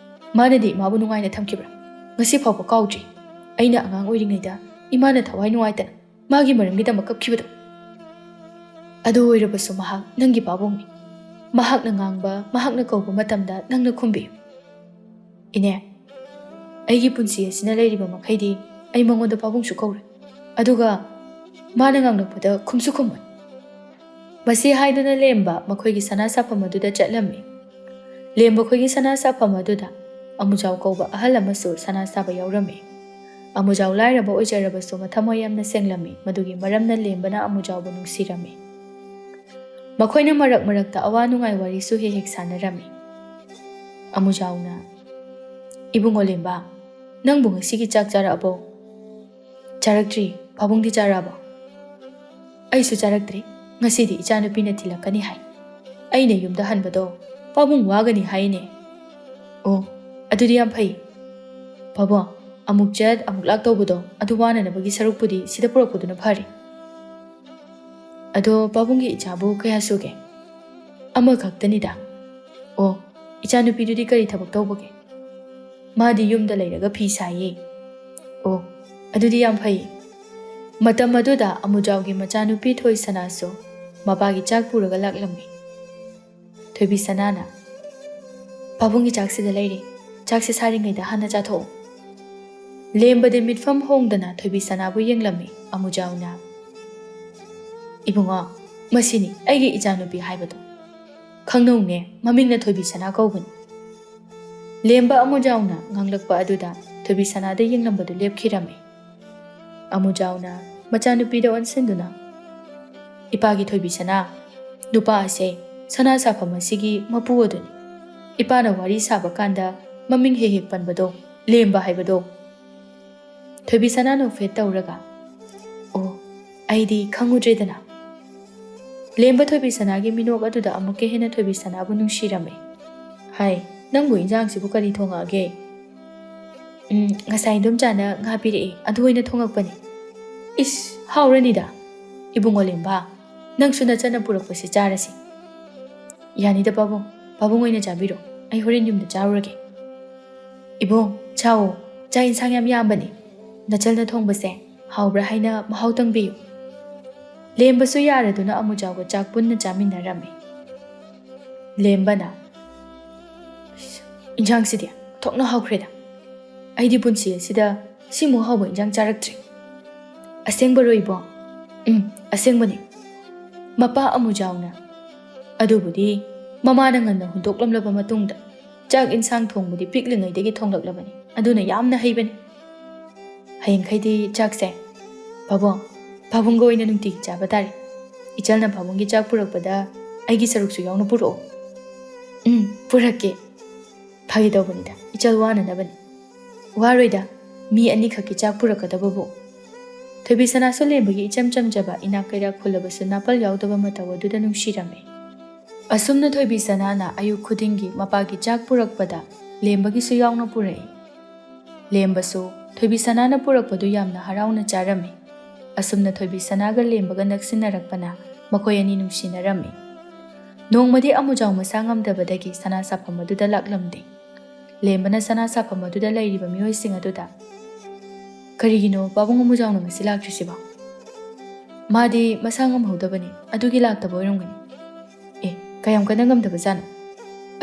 ꯃꯥꯅꯗꯤ ꯏꯃꯥꯕꯨ ꯅꯨꯡꯉꯥꯏꯅ ꯊꯝꯈꯤꯕ꯭ꯔꯥ? ꯉꯁꯤ ꯐꯥꯎꯕ ꯀꯥꯎꯗ꯭ꯔꯤ꯫ ꯑꯩꯅ ꯑꯉꯥꯡ ꯑꯣꯏꯔꯤꯉꯩꯗ ꯏꯃꯥꯅ ꯊꯋꯥꯏ ꯅꯨꯡꯉꯥꯏꯇꯅ ꯃꯥꯒꯤ ꯃꯔꯝꯒꯤꯗꯃꯛ ꯀꯞꯈꯤꯕꯗꯣ꯫ ꯑꯗꯨ ꯑꯣꯏꯔꯕꯁꯨ ꯃꯍꯥꯛ ꯅꯪꯒꯤ ꯄꯥꯕꯨꯡꯅꯤ꯫ ꯃꯍꯥꯛꯅ ꯉꯥꯡꯕ, ꯃꯍꯥꯛꯅ ꯀꯧꯕ ꯃꯇꯝꯗ ꯅꯪꯅ ꯈꯨꯝꯕꯤꯌꯨ꯫" "ꯏꯅꯦ, ꯑꯩꯒꯤ ꯄꯨꯟꯁꯤ ꯑꯁꯤꯅ ꯂꯩꯔꯤꯕ ꯃꯈꯩꯗꯤ ꯑꯩ ꯃꯉꯣꯟꯗ ꯄꯥꯕꯨꯡꯁꯨ ꯀꯧꯔꯣꯏ꯫ ꯑꯗꯨꯒ ꯃꯥꯅ ꯉꯥꯡꯂꯛꯄꯗ ꯈꯨꯝꯁꯨ ꯈꯨꯝꯃꯣꯏ꯫" ꯃꯁꯤ ꯍꯥꯏꯗꯨꯅ ꯂꯦꯝꯕ ꯃꯈꯣꯏꯒꯤ ꯁꯅꯥ ꯁꯥꯐꯝ ꯑꯗꯨꯗ ꯆꯠꯂꯝꯃꯤ꯫ ꯂꯦꯝꯕ ꯈꯣꯏꯒꯤ ꯁꯅꯥ ꯁꯥꯐꯝ ꯑꯗꯨꯗ ꯑꯃꯨꯖꯥꯎ ꯀꯧꯕ ꯑꯍꯜ ꯑꯃꯁꯨ ꯁꯅꯥ ꯁꯥꯕ ꯌꯥꯎꯔꯝꯃꯤ꯫ ꯑꯃꯨꯖꯥꯎ ꯂꯥꯏꯔꯕ ꯑꯣꯏꯖꯔꯕꯁꯨ ꯃꯊꯃꯣꯏ ꯌꯥꯝꯅ ꯁꯦꯡꯂꯝꯃꯤ, ꯃꯗꯨꯒꯤ ꯃꯔꯝꯅ ꯂꯦꯝꯕꯅ ꯑꯃꯨꯖꯥꯎꯕꯨ ꯅꯨꯡꯁꯤꯔꯝꯃꯤ꯫ ꯃꯈꯣꯏꯅ ꯃꯔꯛ ꯃꯔꯛꯇ ꯑꯋꯥ ꯅꯨꯡꯉꯥꯏ ꯋꯥꯔꯤꯁꯨ ꯍꯦꯛ ꯍꯦꯛ ꯁꯥꯟꯅꯔꯝꯃꯤ꯫ ꯑꯃꯨꯖꯥꯎꯅ, "ꯏꯕꯨꯡꯉꯣ ꯂꯦꯝꯕ, ꯅꯪꯕꯨ ꯉꯁꯤꯒꯤ ꯆꯥꯛ ꯆꯥꯔꯛꯑꯕꯣ?" "ꯆꯥꯔꯛꯇ꯭ꯔꯤ꯫ ꯄꯥꯕꯨꯡꯗꯤ ꯆꯥꯔꯛꯑꯕꯣ?" "ꯑꯩꯁꯨ ꯆꯥꯔꯛꯇ꯭ꯔꯤ꯫ ꯉꯁꯤꯗꯤ ꯏꯆꯥꯅꯨꯄꯤꯅ ꯊꯤꯜꯂꯛꯀꯅꯤ ꯍꯥꯏ꯫ ꯑꯩꯅ ꯌꯨꯝꯗ ꯍꯟꯕꯗꯣ ꯄꯥꯕꯨꯡ ꯋꯥꯒꯅꯤ ꯍꯥꯏꯅꯦ꯫" "ꯑꯣ, ꯑꯗꯨꯗꯤ ꯌꯥꯝ ꯐꯩ꯫ ꯄꯥꯕꯨꯡ, ꯑꯃꯨꯛ ꯆꯠ ꯑꯃꯨꯛ ꯂꯥꯛ ꯇꯧꯕꯗꯣ, ꯑꯗꯨ ꯋꯥꯅꯅꯕꯒꯤ ꯁꯔꯨꯛꯄꯨꯗꯤ ꯁꯤꯗ ꯄꯨꯔꯛꯄꯗꯨꯅ ꯐꯔꯦ꯫ ꯑꯗꯣ ꯄꯥꯕꯨꯡꯒꯤ ꯏꯆꯥꯕꯨ ꯀꯌꯥ ꯁꯨꯒꯦ?" "ꯑꯃꯈꯛꯇꯅꯤꯗ꯫" "ꯑꯣ, ꯏꯆꯥꯅꯨꯄꯤꯗꯨꯗꯤ ꯀꯔꯤ ꯊꯕꯛ ꯇꯧꯕꯒꯦ?" "ꯃꯥꯗꯤ ꯌꯨꯝꯗ ꯂꯩꯔꯒ ꯐꯤ ꯁꯥꯏꯌꯦ꯫" "ꯑꯣ, ꯑꯗꯨꯗꯤ ꯌꯥꯝ ꯐꯩ꯫" ꯃꯇꯝ ꯑꯗꯨꯗ ꯑꯃꯨꯖꯥꯎꯒꯤ ꯃꯆꯥꯅꯨꯄꯤ ꯊꯣꯏꯁꯅꯥꯁꯨ ꯃꯄꯥꯒꯤ ꯆꯥꯛ ꯄꯨꯔꯒ ꯂꯥꯛꯂꯝꯃꯤ꯫ ꯊꯣꯏꯕꯤꯁꯅꯥꯅ, "ꯄꯥꯕꯨꯡꯒꯤ ꯆꯥꯛꯁꯤꯗ ꯂꯩꯔꯦ꯫ ꯆꯥꯛꯁꯤ ꯁꯥꯔꯤꯉꯩꯗ ꯍꯥꯟꯅ ꯆꯥꯊꯣꯛꯑꯣ꯫" ꯂꯦꯝꯕꯗꯤ ꯃꯤꯠꯐꯝ ꯍꯣꯡꯗꯅ ꯊꯣꯏꯕꯤꯁꯅꯥꯕꯨ ꯌꯦꯡꯂꯝꯃꯤ꯫ ꯑꯃꯨꯖꯥꯎꯅ, "ꯏꯕꯨꯡꯉꯣ, ꯃꯁꯤꯅꯤ ꯑꯩꯒꯤ ꯏꯆꯥꯅꯨꯄꯤ ꯍꯥꯏꯕꯗꯣ꯫ ꯈꯪꯅꯧꯅꯦ, ꯃꯃꯤꯡꯅ ꯊꯣꯏꯕꯤꯁꯅꯥ ꯀꯧꯕꯅꯤ꯫" ꯂꯦꯝꯕ ꯑꯃꯨꯖꯥꯎꯅ ꯉꯥꯡꯂꯛꯄ ꯑꯗꯨꯗ ꯊꯣꯏꯕꯤꯁꯅꯥꯗ ꯌꯦꯡꯂꯝꯕꯗꯨ ꯂꯦꯞꯈꯤꯔꯝꯃꯤ꯫ ꯑꯃꯨꯖꯥꯎꯅ ꯃꯆꯥꯅꯨꯄꯤꯗ ꯑꯣꯟꯁꯤꯟꯗꯨꯅ, "ꯏꯄꯥꯒꯤ ꯊꯣꯏꯕꯤꯁꯅꯥ, ꯅꯨꯄꯥ ꯑꯁꯦ ꯁꯅꯥ ꯁꯥꯐꯝ ꯑꯁꯤꯒꯤ ꯃꯄꯨ ꯑꯗꯨꯅꯤ꯫ ꯏꯄꯥꯅ ꯋꯥꯔꯤ ꯁꯥꯕ ꯀꯥꯟꯗ ꯃꯃꯤꯡ ꯍꯦꯛ ꯍꯦꯛ ꯄꯟꯕꯗꯣ, ꯂꯦꯝꯕ ꯍꯥꯏꯕꯗꯣ꯫" ꯊꯣꯏꯕꯤꯁꯅꯥ ꯅꯣꯛꯐꯦꯠ ꯇꯧꯔꯒ, "ꯑꯣ, ꯑꯩꯗꯤ ꯈꯪꯉꯨꯗ꯭ꯔꯦꯗꯅ꯫" ꯂꯦꯝꯕ ꯊꯣꯏꯕꯤꯁꯅꯥꯒꯤ ꯃꯤꯅꯣꯛ ꯑꯗꯨꯗ ꯑꯃꯨꯛꯀ ꯍꯦꯟꯅ ꯊꯣꯏꯕꯤꯁꯅꯥꯕꯨ ꯅꯨꯡꯁꯤꯔꯝꯃꯤ꯫ "ꯍꯥꯏ, ꯅꯪꯕꯨ ꯏꯟꯖꯥꯡꯁꯤꯕꯨ ꯀꯔꯤ ꯊꯣꯡꯉꯛꯑꯒꯦ?" "ꯎꯝ, ꯉꯁꯥꯏ ꯏꯟꯗꯣꯝꯆꯥꯅ ꯉꯥ ꯄꯤꯔꯛꯑꯦ, ꯑꯗꯨ ꯑꯣꯏꯅ ꯊꯣꯡꯉꯛꯄꯅꯦ꯫" "ꯏꯁ, ꯍꯥꯎꯔꯅꯤꯗ꯫ ꯏꯕꯨꯡꯉꯣ ꯂꯦꯝꯕ, ꯅꯪꯁꯨ ꯅꯆꯟꯅ ꯄꯨꯔꯛꯄꯁꯦ ꯆꯥꯔꯁꯤ꯫" "ꯌꯥꯅꯤꯗ ꯄꯥꯕꯨꯡ, ꯄꯥꯕꯨꯡ ꯑꯣꯏꯅ ꯆꯥꯕꯤꯔꯣ, ꯑꯩ ꯍꯣꯔꯦꯟ ꯌꯨꯝꯗ ꯆꯥꯔꯨꯔꯒꯦ꯫" "ꯏꯕꯨꯡ, ꯆꯥꯎꯑꯣ, ꯆꯥꯛ ꯏꯟꯁꯥꯡ ꯌꯥꯝ ꯌꯥꯝꯕꯅꯤ꯫ ꯅꯆꯜꯅ ꯊꯣꯡꯕꯁꯦ ꯍꯥꯎꯕ꯭ꯔꯥ ꯍꯥꯏꯅ ꯃꯍꯥꯎ ꯇꯪꯕꯤꯌꯨ꯫" ꯂꯦꯝꯕꯁꯨ ꯌꯥꯔꯗꯨꯅ ꯑꯃꯨꯖꯥꯎꯒ ꯆꯥꯛ ꯄꯨꯟꯅ ꯆꯥꯃꯤꯟꯅꯔꯝꯃꯤ꯫ ꯂꯦꯝꯕꯅ, "ꯏꯟꯖꯥꯡꯁꯤꯗꯤ ꯊꯣꯛꯅ ꯍꯥꯎꯈ꯭ꯔꯦꯗ꯫ ꯑꯩꯗꯤ ꯄꯨꯟꯁꯤ ꯑꯁꯤꯗ ꯁꯤꯃꯨꯛ ꯍꯥꯎꯕ ꯏꯟꯖꯥꯡ ꯆꯥꯔꯛꯇ꯭ꯔꯤ꯫" "ꯑꯁꯦꯡꯕꯔꯣ ꯏꯕꯣ?" "ꯎꯝ, ꯑꯁꯦꯡꯕꯅꯤ꯫" ꯃꯄꯥ ꯑꯃꯨꯖꯥꯎꯅ, "ꯑꯗꯨꯕꯨꯗꯤ ꯃꯃꯥꯅ ꯉꯟꯅ ꯍꯨꯟꯗꯣꯛꯂꯝꯂꯕ ꯃꯇꯨꯡꯗ ꯆꯥꯛ ꯏꯟꯁꯥꯡ ꯊꯣꯡꯕꯗꯤ ꯄꯤꯛꯂꯤꯉꯩꯗꯒꯤ ꯊꯣꯡꯂꯛꯂꯕꯅꯤ, ꯑꯗꯨꯅ ꯌꯥꯝꯅ ꯍꯩꯕꯅꯤ꯫ ꯍꯌꯦꯡꯈꯩꯗꯤ ꯆꯥꯛꯁꯦ ꯄꯥꯕꯨꯡ, ꯄꯥꯕꯨꯡꯒ ꯑꯣꯏꯅ ꯅꯨꯡꯇꯤꯒꯤ ꯆꯥꯕ ꯇꯥꯔꯦ꯫ ꯏꯆꯜꯅ ꯄꯥꯕꯨꯡꯒꯤ ꯆꯥꯛ ꯄꯨꯔꯛꯄꯗ ꯑꯩꯒꯤ ꯁꯔꯨꯛꯁꯨ ꯌꯥꯎꯅ ꯄꯨꯔꯛꯑꯣ꯫" "ꯎꯝ, ꯄꯨꯔꯛꯀꯦ꯫ ꯐꯥꯒꯤ ꯇꯧꯕꯅꯤꯗ, ꯏꯆꯜ ꯋꯥꯅꯅꯕꯅꯤ꯫" "ꯋꯥꯔꯣꯏꯗ, ꯃꯤ ꯑꯅꯤꯈꯛꯀꯤ ꯆꯥꯛ ꯄꯨꯔꯛꯀꯗꯕꯕꯨ꯫" ꯊꯣꯏꯕꯤ ꯁꯅꯥꯁꯨ ꯂꯦꯝꯕꯒꯤ ꯏꯆꯝ ꯆꯝꯖꯕ ꯏꯅꯥꯛ ꯀꯩꯔꯥꯛ ꯈꯨꯜꯂꯕꯁꯨ ꯅꯥꯄꯜ ꯌꯥꯎꯗꯕ ꯃꯇꯧ ꯑꯗꯨꯗ ꯅꯨꯡꯁꯤꯔꯝꯃꯤ꯫ ꯑꯁꯨꯝꯅ ꯊꯣꯏꯕꯤ ꯁꯅꯥꯅ ꯑꯌꯨꯛ ꯈꯨꯗꯤꯡꯒꯤ ꯃꯄꯥꯒꯤ ꯆꯥꯛ ꯄꯨꯔꯛꯄꯗ ꯂꯦꯝꯕꯒꯤꯁꯨ ꯌꯥꯎꯅ ꯄꯨꯔꯛꯏ꯫ ꯂꯦꯝꯕꯁꯨ ꯊꯣꯏꯕꯤ ꯁꯅꯥꯅ ꯄꯨꯔꯛꯄꯗꯨ ꯌꯥꯝꯅ ꯍꯔꯥꯎꯅ ꯆꯥꯔꯝꯃꯤ꯫ ꯑꯁꯨꯝꯅ ꯊꯣꯏꯕꯤ ꯁꯅꯥꯒ ꯂꯦꯝꯕꯒ ꯅꯛꯁꯤꯟꯅꯔꯛꯄꯅ ꯃꯈꯣꯏ ꯑꯅꯤ ꯅꯨꯡꯁꯤꯅꯔꯝꯃꯤ꯫ ꯅꯣꯡꯃꯗꯤ ꯑꯃꯨꯖꯥꯎ ꯃꯁꯥ ꯉꯝꯗꯕꯗꯒꯤ ꯁꯅꯥ ꯁꯥꯐꯝ ꯑꯗꯨꯗ ꯂꯥꯛꯂꯝꯗꯦ꯫ ꯂꯦꯝꯕꯅ ꯁꯅꯥ ꯁꯥꯐꯝ ꯑꯗꯨꯗ ꯂꯩꯔꯤꯕ ꯃꯤꯑꯣꯏꯁꯤꯡ ꯑꯗꯨꯗ, "ꯀꯔꯤꯒꯤꯅꯣ ꯄꯥꯕꯨꯡ ꯑꯃꯨꯖꯥꯎꯅ ꯉꯁꯤ ꯂꯥꯛꯇ꯭ꯔꯤꯁꯤꯕꯣ?" "ꯃꯥꯗꯤ ꯃꯁꯥ ꯉꯝꯍꯧꯗꯕꯅꯤ, ꯑꯗꯨꯒꯤ ꯂꯥꯛꯇꯕ ꯑꯣꯏꯔꯝꯒꯅꯤ꯫" "ꯑꯦ, ꯀꯌꯥꯝ ꯀꯟꯅ ꯉꯝꯗꯕꯖꯥꯠꯅꯣ?"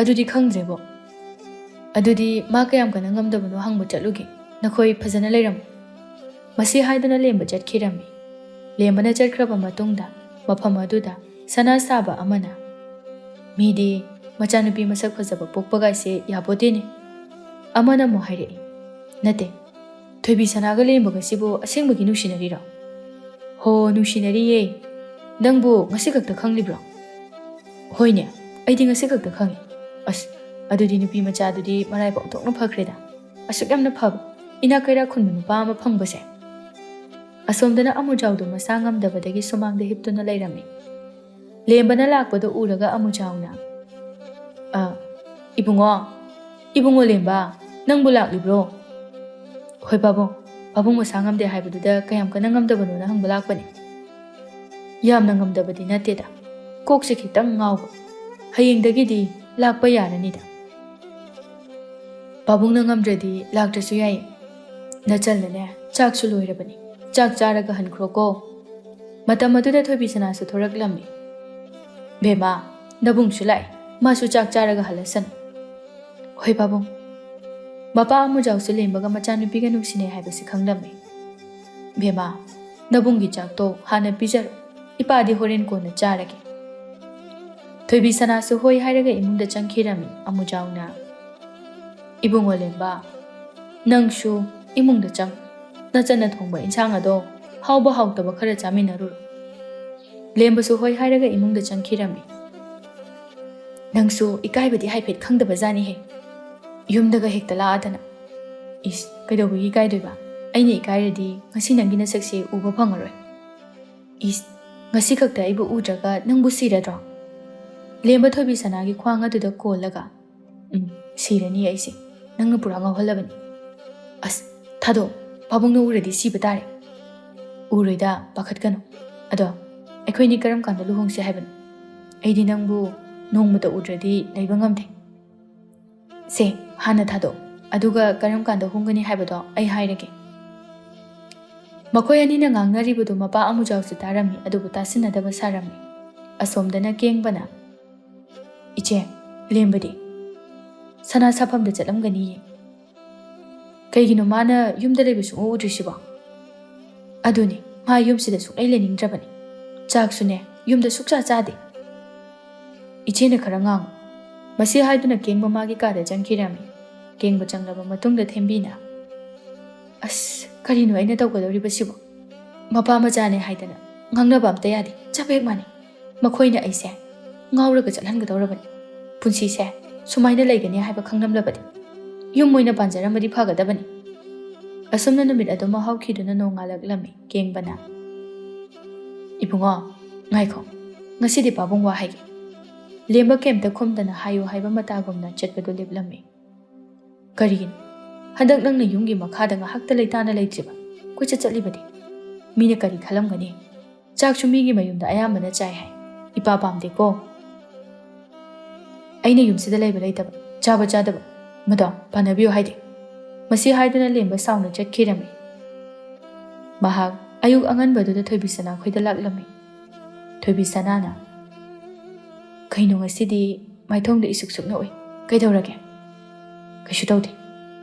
"ꯑꯗꯨꯗꯤ ꯈꯪꯗ꯭ꯔꯦꯕꯣ꯫" "ꯑꯗꯨꯗꯤ ꯃꯥ ꯀꯌꯥꯝ ꯀꯟꯅ ꯉꯝꯗꯕꯅꯣ ꯍꯪꯕ ꯆꯠꯂꯨꯒꯦ꯫ ꯅꯈꯣꯏ ꯐꯖꯅ ꯂꯩꯔꯝꯃꯨ꯫" ꯃꯁꯤ ꯍꯥꯏꯗꯨꯅ ꯂꯦꯝꯕ ꯆꯠꯈꯤꯔꯝꯃꯤ꯫ ꯂꯦꯝꯕꯅ ꯆꯠꯈ꯭ꯔꯕ ꯃꯇꯨꯡꯗ ꯃꯐꯝ ꯑꯗꯨꯗ ꯁꯅꯥ ꯁꯥꯕ ꯑꯃꯅ, "ꯃꯤꯗꯤ ꯃꯆꯥꯅꯨꯄꯤ ꯃꯁꯛ ꯐꯖꯕ ꯄꯣꯛꯄꯒꯥꯏꯁꯦ ꯌꯥꯄꯣꯠꯇꯦꯅꯦ꯫" ꯑꯃꯅ ꯑꯃꯨꯛ ꯍꯥꯏꯔꯛꯏ, "ꯅꯠꯇꯦ, ꯊꯣꯏꯕꯤ ꯁꯅꯥꯒ ꯂꯦꯝꯕꯒꯁꯤꯕꯨ ꯑꯁꯦꯡꯕꯒꯤ ꯅꯨꯡꯁꯤꯅꯔꯤꯔꯣ?" "ꯍꯣ, ꯅꯨꯡꯁꯤꯅꯔꯤꯌꯦ꯫ ꯅꯪꯕꯨ ꯉꯁꯤ ꯈꯛꯇ ꯈꯪꯂꯤꯕ꯭ꯔꯣ?" "ꯍꯣꯏꯅꯦ, ꯑꯩꯗꯤ ꯉꯁꯤ ꯈꯛꯇ ꯈꯪꯉꯤ꯫" "ꯑꯁ, ꯑꯗꯨꯗꯤ ꯅꯨꯄꯤ ꯃꯆꯥꯗꯨꯗꯤ ꯃꯔꯥꯏꯕꯛ ꯑꯣꯟꯊꯣꯛꯅ ꯐꯈ꯭ꯔꯦꯗ꯫ ꯑꯁꯨꯛ ꯌꯥꯝꯅ ꯐꯕ, ꯏꯅꯥꯛ ꯀꯩꯔꯥꯛ ꯈꯨꯟꯕ ꯅꯨꯄꯥ ꯑꯃ ꯐꯪꯕꯁꯦ꯫" ꯑꯁꯣꯝꯗꯅ ꯑꯃꯨꯖꯥꯎꯗꯣ ꯃꯁꯥ ꯉꯝꯗꯕꯗꯒꯤ ꯁꯨꯃꯥꯡꯗ ꯍꯤꯞꯇꯨꯅ ꯂꯩꯔꯝꯃꯤ꯫ ꯂꯦꯝꯕꯅ ꯂꯥꯛꯄꯗꯨ ꯎꯔꯒ ꯑꯃꯨꯖꯥꯎꯅ, "ꯑ, ꯏꯕꯨꯡꯉꯣ, ꯏꯕꯨꯡꯉꯣ ꯂꯦꯝꯕ, ꯅꯪꯕꯨ ꯂꯥꯛꯂꯤꯕ꯭ꯔꯣ?" "ꯍꯣꯏ ꯄꯥꯕꯨꯡ, ꯄꯥꯕꯨꯡ ꯃꯁꯥ ꯉꯝꯗꯦ ꯍꯥꯏꯕꯗꯨꯗ ꯀꯌꯥꯝ ꯀꯟꯅ ꯉꯝꯗꯕꯅꯣꯅ ꯍꯪꯕ ꯂꯥꯛꯄꯅꯤ꯫" "ꯌꯥꯝꯅ ꯉꯝꯗꯕꯗꯤ ꯅꯠꯇꯦꯗ, ꯀꯣꯛꯁꯦ ꯈꯤꯇꯪ ꯉꯥꯎꯕ꯫ ꯍꯌꯦꯡꯗꯒꯤꯗꯤ ꯂꯥꯛꯄ ꯌꯥꯔꯅꯤꯗ꯫" "ꯄꯥꯕꯨꯡꯅ ꯉꯝꯗ꯭ꯔꯗꯤ ꯂꯥꯛꯇ꯭ꯔꯁꯨ ꯌꯥꯏꯌꯦ꯫ ꯅꯆꯜꯅꯅꯦ, ꯆꯥꯛꯁꯨ ꯂꯣꯏꯔꯕꯅꯤ, ꯆꯥꯛ ꯆꯥꯔꯒ ꯍꯟꯈ꯭ꯔꯣꯀꯣ꯫" ꯃꯇꯝ ꯑꯗꯨꯗ ꯊꯣꯏꯕꯤ ꯁꯅꯥꯁꯨ ꯊꯣꯔꯛꯂꯝꯃꯤ꯫ "ꯕꯦꯝꯃ, ꯅꯕꯨꯡꯁꯨ ꯂꯥꯛꯑꯦ, ꯃꯥꯁꯨ ꯆꯥꯛ ꯆꯥꯔꯒ ꯍꯜꯂꯁꯅꯨ꯫" "ꯍꯣꯏ ꯄꯥꯕꯨꯡ꯫" ꯃꯄꯥ ꯑꯃꯨꯖꯥꯎꯁꯨ ꯂꯦꯝꯕꯒ ꯃꯆꯥꯅꯨꯄꯤꯒ ꯅꯨꯡꯁꯤꯅꯩ ꯍꯥꯏꯕꯁꯤ ꯈꯪꯂꯝꯃꯤ꯫ "ꯕꯦꯝꯃ, ꯅꯕꯨꯡꯒꯤ ꯆꯥꯛꯇꯣ ꯍꯥꯟꯅ ꯄꯤꯖꯔꯣ, "ꯏꯄꯥꯗꯤ ꯍꯣꯔꯦꯟ ꯀꯣꯟꯅ ꯆꯥꯔꯒꯦ"꯫ ꯊꯣꯏꯕꯤ ꯁꯅꯥꯁꯨ ꯍꯣꯏ ꯍꯥꯏꯔꯒ ꯏꯃꯨꯡꯗ ꯆꯪꯈꯤꯔꯝꯃꯤ꯫ ꯑꯃꯨꯖꯥꯎꯅ, "ꯏꯕꯨꯡꯉꯣ ꯂꯦꯝꯕ, ꯅꯪꯁꯨ ꯏꯃꯨꯡꯗ ꯆꯪ꯫ ꯅꯆꯟꯅ ꯊꯣꯡꯕ ꯏꯟꯁꯥꯡ ꯑꯗꯣ ꯍꯥꯎꯕ ꯍꯥꯎꯇꯕ ꯈꯔ ꯆꯥꯃꯤꯟꯅꯔꯨꯔꯣ"꯫ ꯂꯦꯝꯕꯁꯨ ꯍꯣꯏ ꯍꯥꯏꯔꯒ ꯏꯃꯨꯡꯗ ꯆꯪꯈꯤꯔꯝꯃꯤ꯫ "ꯅꯪꯁꯨ ꯏꯀꯥꯏꯕꯗꯤ ꯍꯥꯏꯐꯦꯠ ꯈꯪꯗꯕ ꯖꯥꯠꯅꯤꯍꯦ꯫ ꯌꯨꯝꯗꯒ ꯍꯦꯛꯇ ꯂꯥꯛꯑꯗꯅ"꯫ "ꯏꯁ, ꯀꯩꯗꯧꯕꯒꯤ ꯏꯀꯥꯏꯗꯣꯏꯕ? ꯑꯩꯅ ꯏꯀꯥꯏꯔꯗꯤ ꯉꯁꯤ ꯅꯪꯒꯤ ꯅꯁꯛꯁꯦ ꯎꯕ ꯐꯪꯉꯔꯣꯏ"꯫ "ꯏꯁ, ꯉꯁꯤ ꯈꯛꯇ ꯑꯩꯕꯨ ꯎꯗ꯭ꯔꯒ ꯅꯪꯕꯨ ꯁꯤꯔꯗ꯭ꯔꯣ?" ꯂꯦꯝꯕ ꯊꯣꯏꯕꯤ ꯁꯅꯥꯒꯤ ꯈ꯭ꯋꯥꯡ ꯑꯗꯨꯗ ꯀꯣꯜꯂꯒ, "ꯎꯝ, ꯁꯤꯔꯅꯤ ꯑꯩꯁꯦ꯫ ꯅꯪꯅ ꯄꯨꯔꯥ ꯉꯥꯎꯍꯜꯂꯕꯅꯤ"꯫ "ꯑꯁ, ꯊꯥꯗꯣꯛ, ꯄꯥꯕꯨꯡꯅ ꯎꯔꯗꯤ ꯁꯤꯕ ꯇꯥꯔꯦ"꯫ "ꯎꯔꯣꯏꯗ, ꯄꯥꯈꯠꯀꯅꯨ꯫ ꯑꯗꯣ, ꯑꯩꯈꯣꯏꯅꯤ ꯀꯔꯝ ꯀꯥꯟꯗ ꯂꯨꯍꯣꯡꯁꯦ ꯍꯥꯏꯕꯅꯣ? ꯑꯩꯗꯤ ꯅꯪꯕꯨ ꯅꯣꯡꯃꯇ ꯎꯗ꯭ꯔꯗꯤ ꯂꯩꯕ ꯉꯝꯗꯦ"꯫ "ꯁꯦ, ꯍꯥꯟꯅ ꯊꯥꯗꯣꯛ, ꯑꯗꯨꯒ ꯀꯔꯝ ꯀꯥꯟꯗ ꯍꯣꯡꯒꯅꯤ ꯍꯥꯏꯕꯗꯣ ꯑꯩ ꯍꯥꯏꯔꯒꯦ"꯫ ꯃꯈꯣꯏ ꯑꯅꯤꯅ ꯉꯥꯡꯅꯔꯤꯕꯗꯨ ꯃꯄꯥ ꯑꯃꯨꯖꯥꯎꯁꯨ ꯇꯥꯔꯝꯃꯤ, ꯑꯗꯨꯕꯨ ꯇꯥꯁꯤꯟꯅꯗꯕ ꯁꯥꯔꯝꯃꯤ꯫ ꯑꯁꯣꯝꯗꯅ ꯀꯦꯡꯕꯅ, "ꯏꯆꯦ, ꯂꯦꯝꯕꯗꯤ?" "ꯁꯅꯥ ꯁꯥꯐꯝꯗ ꯆꯠꯂꯝꯒꯅꯤꯌꯦ"꯫ "ꯀꯩꯒꯤꯅꯣ ꯃꯥꯅ ꯌꯨꯝꯗ ꯂꯩꯕ ꯁꯨꯡꯎ ꯎꯗ꯭ꯔꯤꯁꯤꯕꯣ?" "ꯑꯗꯨꯅꯦ, ꯃꯥ ꯌꯨꯝꯁꯤꯗ ꯁꯨꯡꯂꯩ ꯂꯩꯅꯤꯡꯗ꯭ꯔꯕꯅꯤ꯫ ꯆꯥꯛꯁꯨꯅꯦ, ꯌꯨꯝꯗ ꯁꯨꯛꯆꯥ ꯆꯥꯗꯦ"꯫ "ꯏꯆꯦꯅ ꯈꯔ ꯉꯥꯡꯉꯨ"꯫ ꯃꯁꯤ ꯍꯥꯏꯗꯨꯅ ꯀꯦꯡꯕ ꯃꯥꯒꯤ ꯀꯥꯗ ꯆꯪꯈꯤꯔꯝꯃꯤ꯫ ꯀꯦꯡꯕ ꯆꯪꯂꯕ ꯃꯇꯨꯡꯗ ꯊꯦꯝꯕꯤꯅ, "ꯑꯁ, ꯀꯔꯤꯅꯣ ꯑꯩꯅ ꯇꯧꯒꯗꯧꯔꯤꯕꯁꯤꯕꯣ? ꯃꯄꯥ ꯃꯆꯥꯅꯦ ꯍꯥꯏꯗꯅ ꯉꯥꯡꯅꯕ ꯑꯝꯇ ꯌꯥꯗꯦ, ꯆꯕꯦꯛ ꯃꯥꯟꯅꯩ꯫ ꯃꯈꯣꯏꯅ ꯑꯩꯁꯦ ꯉꯥꯎꯔꯒ ꯆꯠꯍꯟꯒꯗꯧꯔꯕꯅꯤ꯫ ꯄꯨꯟꯁꯤꯁꯦ ꯁꯨꯃꯥꯏꯅ ꯂꯩꯒꯅꯤ ꯍꯥꯏꯕ ꯈꯪꯂꯝꯂꯕꯗꯤ ꯌꯨꯝ ꯑꯣꯏꯅ ꯄꯥꯟꯖꯔꯝꯕꯗꯤ ꯐꯒꯗꯕꯅꯤ"꯫ ꯑꯁꯨꯝꯅ ꯅꯨꯃꯤꯠ ꯑꯗꯨꯃ ꯍꯧꯈꯤꯗꯨꯅ ꯅꯣꯡꯉꯥꯜꯂꯛꯂꯝꯃꯤ꯫ ꯀꯦꯡꯕꯅ, "ꯏꯕꯨꯡꯉꯣ, ꯉꯥꯏꯈꯣ, ꯉꯁꯤꯗꯤ ꯄꯥꯕꯨꯡ ꯋꯥ ꯍꯥꯏꯒꯦ"꯫ ꯂꯦꯝꯕ ꯀꯩꯝꯇ ꯈꯨꯝꯗꯅ ꯍꯥꯏꯌꯨ ꯍꯥꯏꯕ ꯃꯇꯥꯒꯨꯝꯅ ꯆꯠꯄꯗꯨ ꯂꯦꯞꯂꯝꯃꯤ꯫ "ꯀꯔꯤꯒꯤꯅꯣ ꯍꯟꯗꯛ ꯅꯪꯅ ꯌꯨꯝꯒꯤ ꯃꯈꯥꯗ ꯉꯥꯏꯍꯥꯛꯇ ꯂꯩꯇꯥꯅ ꯂꯩꯇ꯭ꯔꯤꯕ? ꯀꯣꯏꯆꯠ ꯆꯠꯂꯤꯕꯗꯤ? ꯃꯤꯅ ꯀꯔꯤ ꯈꯜꯂꯝꯒꯅꯤ? ꯆꯥꯛꯁꯨ ꯃꯤꯒꯤ ꯃꯌꯨꯝꯗ ꯑꯌꯥꯝꯕꯅ ꯆꯥꯏ ꯍꯥꯏ꯫ ꯏꯄꯥ ꯄꯥꯝꯗꯦꯀꯣ꯫ ꯑꯩꯅ ꯌꯨꯝꯁꯤꯗ ꯂꯩꯕ ꯂꯩꯇꯕ, ꯆꯥꯕ ꯆꯥꯗꯕ, ꯃꯗꯣ ꯄꯥꯟꯅꯕꯤꯌꯨ ꯍꯥꯏꯗꯦ"꯫ ꯃꯁꯤ ꯍꯥꯏꯗꯨꯅ ꯂꯦꯝꯕ ꯁꯥꯎꯅ ꯆꯠꯈꯤꯔꯝꯃꯤ꯫ ꯃꯍꯥꯛ ꯑꯌꯨꯛ ꯑꯉꯟꯕꯗꯨꯗ ꯊꯣꯏꯕꯤ ꯁꯅꯥ ꯈꯣꯏꯗ ꯂꯥꯛꯂꯝꯃꯤ꯫ ꯊꯣꯏꯕꯤ ꯁꯅꯥꯅ, "ꯀꯩꯅꯣ ꯉꯁꯤꯗꯤ ꯃꯥꯏꯊꯣꯡꯗ ꯏꯁꯨꯛ ꯁꯨꯛꯅ ꯎꯏ꯫ ꯀꯩꯗꯧꯔꯒꯦ?" "ꯀꯩꯁꯨ ꯇꯧꯗꯦ"꯫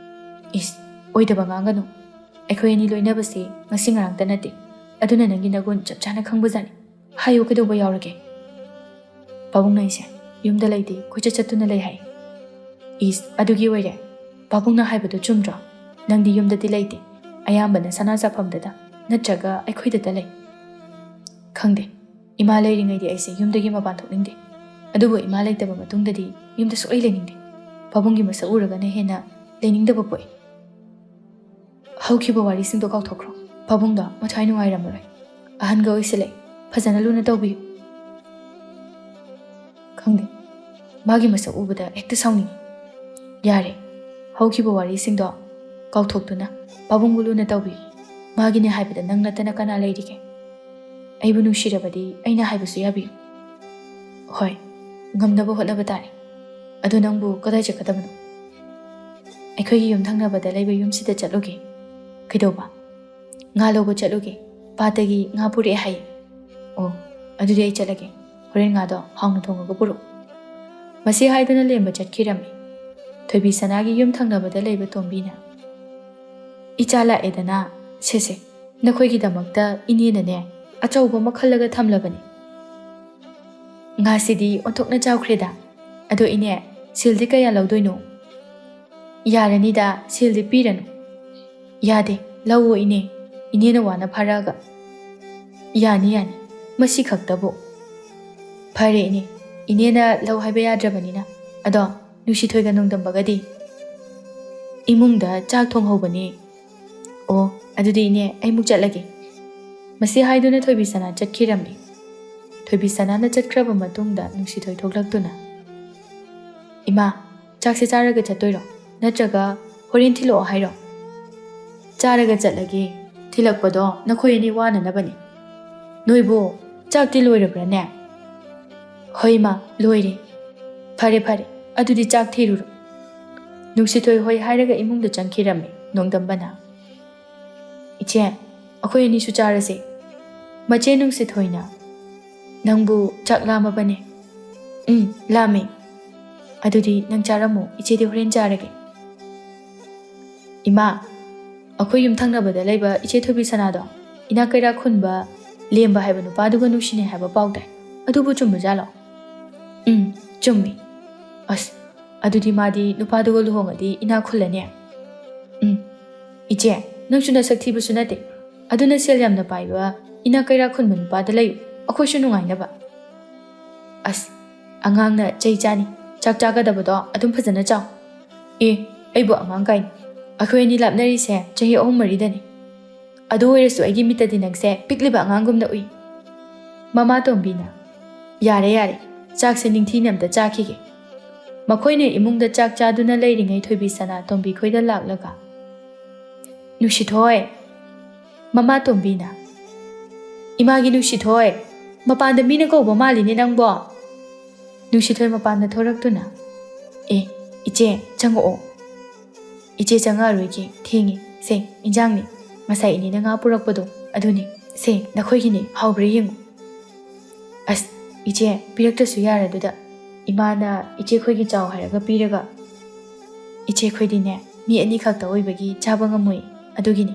"ꯏꯁ, ꯑꯣꯏꯗꯕ ꯉꯥꯡꯒꯅꯨ꯫ ꯑꯩꯈꯣꯏ ꯑꯅꯤ ꯂꯣꯏꯅꯕꯁꯤ ꯉꯁꯤ ꯉꯔꯥꯡꯇ ꯅꯠꯇꯦ꯫ ꯑꯗꯨꯅ ꯅꯪꯒꯤ ꯅꯒꯨꯟ ꯆꯞ ꯆꯥꯅ ꯈꯪꯕꯖꯥꯠꯅꯤ"꯫ ꯍꯥꯏꯌꯨ, ꯀꯩꯗꯧꯕ ꯌꯥꯎꯔꯒꯦ? ꯄꯥꯕꯨꯡꯅ ꯑꯩꯁꯦ ꯌꯨꯝꯗ ꯂꯩꯇꯦ, ꯀꯣꯏꯆꯠ ꯆꯠꯇꯨꯅ ꯂꯩ ꯍꯥꯏ꯫ ꯏꯁ, ꯑꯗꯨꯒꯤ ꯑꯣꯏꯔꯦ? ꯄꯥꯕꯨꯡꯅ ꯍꯥꯏꯕꯗꯨ ꯆꯨꯝꯗ꯭ꯔꯣ? ꯅꯪꯗꯤ ꯌꯨꯝꯗꯗꯤ ꯂꯩꯇꯦ, ꯑꯌꯥꯝꯕꯅ ꯁꯅꯥ ꯆꯥꯐꯝꯗꯇ ꯅꯠꯇ꯭ꯔꯒ ꯑꯩꯈꯣꯏꯗꯇ ꯂꯩ꯫ ꯈꯪꯗꯦ, ꯏꯃꯥ ꯂꯩꯔꯤꯉꯩꯗꯤ ꯑꯩꯁꯦ ꯌꯨꯝꯗꯒꯤ ꯃꯄꯥꯟ ꯊꯣꯛꯅꯤꯡꯗꯦ, ꯑꯗꯨꯕꯨ ꯏꯃꯥ ꯂꯩꯇꯕ ꯃꯇꯨꯡꯗꯗꯤ ꯌꯨꯝꯗ ꯁꯨꯛꯂꯩ ꯂꯩꯅꯤꯡꯗꯦ꯫ ꯄꯥꯕꯨꯡꯒꯤ ꯃꯁꯛ ꯎꯔꯒꯅ ꯍꯦꯟꯅ ꯂꯩꯅꯤꯡꯗꯕ ꯄꯣꯛꯏ꯫ ꯍꯧꯈꯤꯕ ꯋꯥꯔꯤꯁꯤꯡꯗꯣ ꯀꯥꯎꯊꯣꯛꯈ꯭ꯔꯣ꯫ ꯄꯥꯕꯨꯡꯗꯣ ꯃꯊ꯭ꯋꯥꯏ ꯅꯨꯡꯉꯥꯏꯔꯝꯃꯔꯣꯏ꯫ ꯑꯍꯟꯒ ꯑꯣꯏꯁꯤꯜꯂꯛꯑꯦ, ꯐꯖꯅ ꯂꯨꯅ ꯇꯧꯕꯤꯌꯨ꯫ ꯈꯪꯗꯦ, ꯃꯥꯒꯤ ꯃꯁꯛ ꯎꯕꯗ ꯍꯦꯛꯇ ꯁꯥꯎꯅꯤꯡꯉꯤ꯫ ꯌꯥꯔꯦ, ꯍꯧꯈꯤꯕ ꯋꯥꯔꯤꯁꯤꯡꯗꯣ ꯀꯥꯎꯊꯣꯛꯇꯨꯅ ꯄꯥꯕꯨꯡꯕꯨ ꯂꯨꯅ ꯇꯧꯕꯤꯌꯨ꯫ ꯃꯥꯒꯤꯅꯦ ꯍꯥꯏꯕꯗ ꯅꯪ ꯅꯠꯇꯅ ꯀꯅꯥ ꯂꯩꯔꯤꯒꯦ? ꯑꯩꯕꯨ ꯅꯨꯡꯁꯤꯔꯕꯗꯤ ꯑꯩꯅ ꯍꯥꯏꯕꯁꯨ ꯌꯥꯕꯤꯌꯨ꯫ ꯍꯣꯏ, ꯉꯝꯅꯕ ꯍꯣꯠꯅꯕ ꯇꯥꯔꯦ꯫ ꯑꯗꯣ ꯅꯪꯕꯨ ꯀꯗꯥꯏ ꯆꯠꯀꯗꯕꯅꯣ? ꯑꯩꯈꯣꯏꯒꯤ ꯌꯨꯝ ꯊꯪꯅꯕꯗ ꯂꯩꯕ ꯌꯨꯝꯁꯤꯗ ꯆꯠꯂꯨꯒꯦ꯫ ꯀꯩꯗꯧꯕ? ꯉꯥ ꯂꯧꯕ ꯆꯠꯂꯨꯒꯦ꯫ ꯄꯥꯠꯇꯒꯤ ꯉꯥ ꯄꯨꯔꯛꯑꯦ ꯍꯥꯏꯌꯦ꯫ ꯑꯣ, ꯑꯗꯨꯗꯤ ꯑꯩ ꯆꯠꯂꯒꯦ꯫ ꯍꯣꯔꯦꯟ ꯉꯥꯗꯣ ꯍꯥꯎꯅ ꯊꯣꯡꯉꯒ ꯄꯨꯔꯛꯎ꯫ ꯃꯁꯤ ꯍꯥꯏꯗꯨꯅ ꯂꯦꯝꯕ ꯆꯠꯈꯤꯔꯝꯃꯤ꯫ ꯊꯣꯏꯕꯤ ꯁꯅꯥꯒꯤ ꯌꯨꯝ ꯊꯪꯅꯕꯗ ꯂꯩꯕ ꯇꯣꯝꯕꯤꯅ, "ꯏꯆꯥ ꯂꯥꯛꯑꯦꯗꯅ, ꯁꯦꯁꯦ, ꯅꯈꯣꯏꯒꯤꯗꯃꯛꯇ ꯏꯅꯦꯅꯅꯦ ꯑꯆꯧꯕ ꯑꯃ ꯈꯜꯂꯒ ꯊꯝꯂꯕꯅꯤ꯫ ꯉꯥꯁꯤꯗꯤ ꯑꯣꯟꯊꯣꯛꯅ ꯆꯥꯎꯈ꯭ꯔꯦꯗ꯫ ꯑꯗꯣ ꯏꯅꯦ, ꯁꯦꯜꯗꯤ ꯀꯌꯥ ꯂꯧꯗꯣꯏꯅꯣ?" "ꯌꯥꯔꯅꯤꯗ, ꯁꯦꯜꯗꯤ ꯄꯤꯔꯅꯨ꯫" "ꯌꯥꯗꯦ, ꯂꯧꯑꯣ ꯏꯅꯦ, ꯏꯅꯦꯅ ꯋꯥꯅ ꯐꯥꯔꯛꯑꯒ꯫" "ꯌꯥꯅꯤ, ꯌꯥꯅꯤ, ꯃꯁꯤ ꯈꯛꯇꯕꯨ꯫" "ꯐꯔꯦ ꯏꯅꯦ, ꯏꯅꯦꯅ ꯂꯧ ꯍꯥꯏꯕ ꯌꯥꯗ꯭ꯔꯕꯅꯤꯅ꯫ ꯑꯗꯣ ꯅꯨꯡꯁꯤꯊꯣꯏꯒ ꯅꯣꯡꯗꯝꯕꯒꯗꯤ?" "ꯏꯃꯨꯡꯗ ꯆꯥꯛ ꯊꯣꯡꯍꯧꯕꯅꯦ꯫" "ꯑꯣ, ꯑꯗꯨꯗꯤ ꯏꯅꯦ, ꯑꯩ ꯑꯃꯨꯛ ꯆꯠꯂꯒꯦ꯫" ꯃꯁꯤ ꯍꯥꯏꯗꯨꯅ ꯊꯣꯏꯕꯤ ꯁꯅꯥ ꯆꯠꯈꯤꯔꯝꯃꯤ꯫ ꯊꯣꯏꯕꯤ ꯁꯅꯥꯅ ꯆꯠꯈ꯭ꯔꯕ ꯃꯇꯨꯡꯗ ꯅꯨꯡꯁꯤꯊꯣꯏ ꯊꯣꯛꯂꯛꯇꯨꯅ, "ꯏꯃꯥ, ꯆꯥꯛꯁꯦ ꯆꯥꯔꯒ ꯆꯠꯇꯣꯏꯔꯣ? ꯅꯠꯇ꯭ꯔꯒ ꯍꯣꯔꯦꯟ ꯊꯤꯜꯂꯛꯑꯣ ꯍꯥꯏꯔꯣ?" "ꯆꯥꯔꯒ ꯆꯠꯂꯒꯦ꯫ ꯊꯤꯜꯂꯛꯄꯗꯣ ꯅꯈꯣꯏ ꯑꯅꯤ ꯋꯥꯅꯅꯕꯅꯤ꯫ ꯅꯣꯏꯕꯨ ꯆꯥꯛꯇꯤ ꯂꯣꯏꯔꯕ꯭ꯔꯥꯅꯦ?" "ꯍꯣꯏ ꯏꯃꯥ, ꯂꯣꯏꯔꯦ꯫" "ꯐꯔꯦ, ꯐꯔꯦ, ꯑꯗꯨꯗꯤ ꯆꯥꯛ ꯊꯤꯔꯨꯔꯣ꯫" ꯅꯨꯡꯁꯤꯊꯣꯏ ꯍꯣꯏ ꯍꯥꯏꯔꯒ ꯏꯃꯨꯡꯗ ꯆꯪꯈꯤꯔꯝꯃꯤ ꯅꯣꯡꯗꯝꯕꯅ꯫ "ꯏꯆꯦ, ꯑꯩꯈꯣꯏ ꯑꯅꯤꯁꯨ ꯆꯥꯔꯁꯦ꯫" ꯃꯆꯦ ꯅꯨꯡꯁꯤꯊꯣꯏꯅ, "ꯅꯪꯕꯨ ꯆꯥꯛ ꯂꯥꯝꯃꯕꯅꯦ?" "ꯎꯝ, ꯂꯥꯝꯃꯦ꯫" "ꯑꯗꯨꯗꯤ ꯅꯪ ꯆꯥꯔꯝꯃꯣ, ꯏꯆꯦꯗꯤ ꯍꯣꯔꯦꯟ ꯆꯥꯔꯒꯦ꯫" "ꯏꯃꯥ, ꯑꯩꯈꯣꯏ ꯌꯨꯝ ꯊꯪꯅꯕꯗ ꯂꯩꯕ ꯏꯆꯦ ꯊꯣꯏꯕꯤ ꯁꯅꯥꯗꯣ ꯏꯅꯥꯛ ꯀꯩꯔꯥꯛ ꯈꯨꯟꯕ ꯂꯦꯝꯕ ꯍꯥꯏꯕ ꯅꯨꯄꯥꯗꯨꯒ ꯅꯨꯡꯁꯤꯅꯩ ꯍꯥꯏꯕ ꯄꯥꯎ ꯇꯥꯏ꯫ ꯑꯗꯨꯕꯨ ꯆꯨꯝꯕꯖꯥꯠꯂꯣ? ꯎꯝ, ꯆꯨꯝꯃꯤ꯫ ꯑꯁ, ꯑꯗꯨꯗꯤ ꯃꯥꯗꯤ ꯅꯨꯄꯥꯗꯨꯒ ꯂꯨꯍꯣꯡꯉꯗꯤ ꯏꯅꯥꯛ ꯈꯨꯜꯂꯅꯤ꯫ ꯎꯝ, ꯏꯆꯦ, ꯅꯪꯁꯨ ꯅꯁꯛ ꯊꯤꯕꯁꯨ ꯅꯠꯇꯦ꯫ ꯑꯗꯨꯅ ꯁꯦꯜ ꯌꯥꯝꯅ ꯄꯥꯏꯕ, ꯏꯅꯥꯛ ꯀꯩꯔꯥꯛ ꯈꯨꯟꯕ ꯅꯨꯄꯥꯗ ꯂꯩꯌꯨ, ꯑꯩꯈꯣꯏꯁꯨ ꯅꯨꯡꯉꯥꯏꯅꯕ꯫ ꯑꯁ, ꯑꯉꯥꯡꯅ ꯆꯩ ꯆꯥꯅꯤ꯫ ꯆꯥꯛ ꯆꯥꯒꯗꯕꯗꯣ ꯑꯗꯨꯝ ꯐꯖꯅ ꯆꯥꯎ꯫ ꯑꯦ, ꯑꯩꯕꯨ ꯑꯉꯥꯡ ꯀꯥꯏꯅ? ꯑꯩꯈꯣꯏ ꯑꯅꯤ ꯂꯥꯞꯅꯔꯤꯁꯦ ꯆꯍꯤ ꯑꯍꯨꯝ ꯃꯔꯤꯗꯅꯤ꯫ ꯑꯗꯨ ꯑꯣꯏꯔꯁꯨ ꯑꯩꯒꯤ ꯃꯤꯠꯇꯗꯤ ꯅꯪꯁꯦ ꯄꯤꯛꯂꯤꯕ ꯑꯉꯥꯡꯒꯨꯝꯅ ꯎꯏ꯫ ꯃꯃꯥ ꯇꯣꯝꯕꯤꯅ, "ꯌꯥꯔꯦ, ꯌꯥꯔꯦ, ꯆꯥꯛꯁꯦ ꯅꯤꯡꯊꯤꯅ ꯑꯝꯇ ꯆꯥꯈꯤꯒꯦ꯫" ꯃꯈꯣꯏꯅ ꯏꯃꯨꯡꯗ ꯆꯥꯛ ꯆꯥꯗꯨꯅ ꯂꯩꯔꯤꯉꯩ ꯊꯣꯏꯕꯤꯁꯅꯥ ꯇꯣꯝꯕꯤ ꯈꯣꯏꯗ ꯂꯥꯛꯂꯒ, "ꯅꯨꯡꯁꯤꯊꯣꯏ!" ꯃꯃꯥ ꯇꯣꯝꯕꯤꯅ, "ꯏꯃꯥꯒꯤ ꯅꯨꯡꯁꯤꯊꯣꯏ, ꯃꯄꯥꯟꯗ ꯃꯤꯅ ꯀꯧꯕ ꯃꯥꯜꯂꯤꯅꯦ ꯅꯪꯕꯣ?" ꯅꯨꯡꯁꯤꯊꯣꯏ ꯃꯄꯥꯟꯗ ꯊꯣꯔꯛꯇꯨꯅ, "ꯑꯦ, ꯏꯆꯦ, ꯆꯪꯉꯛꯑꯣ꯫" "ꯏꯆꯦ, ꯆꯪꯉꯛꯑꯔꯣꯏꯒꯦ, ꯊꯦꯡꯉꯦ꯫ ꯁꯦ, ꯏꯟꯖꯥꯡꯅꯤ, ꯉꯁꯥꯏ ꯏꯅꯦꯅ ꯉꯥ ꯄꯨꯔꯛꯄꯗꯣ, ꯑꯗꯨꯅꯦ꯫ ꯁꯦ, ꯅꯈꯣꯏꯒꯤꯅꯦ, ꯍꯥꯎꯕ꯭ꯔꯥ ꯌꯦꯡꯉꯨ꯫" "ꯑꯁ, ꯏꯆꯦ, ꯄꯤꯔꯛꯇ꯭ꯔꯁꯨ ꯌꯥꯔꯗꯨꯗ꯫ ꯏꯃꯥꯅ ꯏꯆꯦ ꯈꯣꯏꯒꯤ ꯆꯥꯎ ꯍꯥꯏꯔꯒ ꯄꯤꯔꯒ꯫" "ꯏꯆꯦ ꯈꯣꯏꯗꯤꯅꯦ, ꯃꯤ ꯑꯅꯤꯈꯛꯇ ꯑꯣꯏꯕꯒꯤ ꯆꯥꯕ ꯉꯝꯃꯣꯏ, ꯑꯗꯨꯒꯤꯅꯤ꯫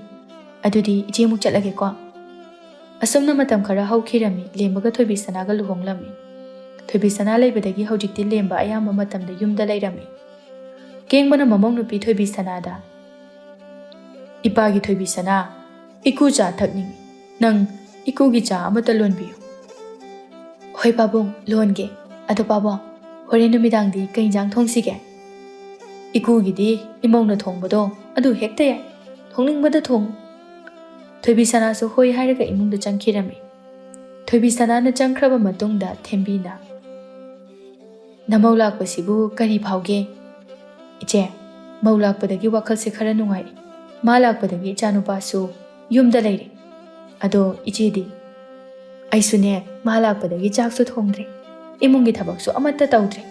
ꯑꯗꯨꯗꯤ ꯏꯆꯦ ꯑꯃꯨꯛ ꯆꯠꯂꯒꯦꯀꯣ꯫" ꯑꯁꯨꯝꯅ ꯃꯇꯝ ꯈꯔ ꯍꯧꯈꯤꯔꯝꯃꯤ꯫ ꯂꯦꯝꯕꯒ ꯊꯣꯏꯕꯤꯁꯅꯥꯒ ꯂꯨꯍꯣꯡꯂꯝꯃꯤ꯫ ꯊꯣꯏꯕꯤꯁꯅꯥ ꯂꯩꯕꯗꯒꯤ ꯍꯧꯖꯤꯛꯇꯤ ꯂꯦꯝꯕ ꯑꯌꯥꯝꯕ ꯃꯇꯝꯗ ꯌꯨꯝꯗ ꯂꯩꯔꯝꯃꯤ꯫ ꯀꯦꯡꯕꯅ ꯃꯃꯧ ꯅꯨꯄꯤ ꯊꯣꯏꯕꯤꯁꯅꯥꯗ, "ꯏꯄꯥꯒꯤ ꯊꯣꯏꯕꯤꯁꯅꯥ, ꯏꯀꯨ ꯆꯥ ꯊꯛꯅꯤꯡꯏ꯫ ꯅꯪ ꯏꯀꯨꯒꯤ ꯆꯥ ꯑꯃꯠꯇ ꯂꯣꯟꯕꯤꯌꯨ꯫" "ꯍꯣꯏ ꯄꯥꯕꯨꯡ, ꯂꯣꯟꯒꯦ꯫ ꯑꯗꯣ ꯄꯥꯕꯨꯡ, ꯍꯣꯔꯦꯟ ꯅꯨꯃꯤꯗꯥꯡꯗꯤ ꯀꯩ ꯏꯟꯖꯥꯡ ꯊꯣꯡꯁꯤꯒꯦ?" "ꯏꯀꯨꯒꯤꯗꯤ ꯏꯃꯧꯅ ꯊꯣꯡꯕꯗꯣ ꯑꯗꯨ ꯍꯦꯛꯇ ꯌꯥꯏ꯫ ꯊꯣꯡꯅꯤꯡꯕꯗ ꯊꯣꯡꯉꯨ꯫" ꯊꯣꯏꯕꯤꯁꯅꯥꯁꯨ ꯍꯣꯏ ꯍꯥꯏꯔꯒ ꯏꯃꯨꯡꯗ ꯆꯪꯈꯤꯔꯝꯃꯤ꯫ ꯊꯣꯏꯕꯤꯁꯅꯥꯅ ꯆꯪꯈ꯭ꯔꯕ ꯃꯇꯨꯡꯗ ꯊꯦꯝꯕꯤꯅ, "ꯅꯃꯧ ꯂꯥꯛꯄꯁꯤꯕꯨ ꯀꯔꯤ ꯐꯥꯎꯒꯦ?" "ꯏꯆꯦ, ꯃꯧ ꯂꯥꯛꯄꯗꯒꯤ ꯋꯥꯈꯜꯁꯦ ꯈꯔ ꯅꯨꯡꯉꯥꯏꯔꯦ꯫ ꯃꯥ ꯂꯥꯛꯄꯗꯒꯤ ꯏꯆꯥꯅꯨꯄꯥꯁꯨ ꯌꯨꯝꯗ ꯂꯩꯔꯦ꯫ ꯑꯗꯣ ꯏꯆꯦꯗꯤ?" "ꯑꯩꯁꯨꯅꯦ, ꯃꯥ ꯂꯥꯛꯄꯗꯒꯤ ꯆꯥꯛꯁꯨ ꯊꯣꯡꯗ꯭ꯔꯦ, ꯏꯃꯨꯡꯒꯤ ꯊꯕꯛꯁꯨ ꯑꯃꯠꯇ ꯇꯧꯗ꯭ꯔꯦ꯫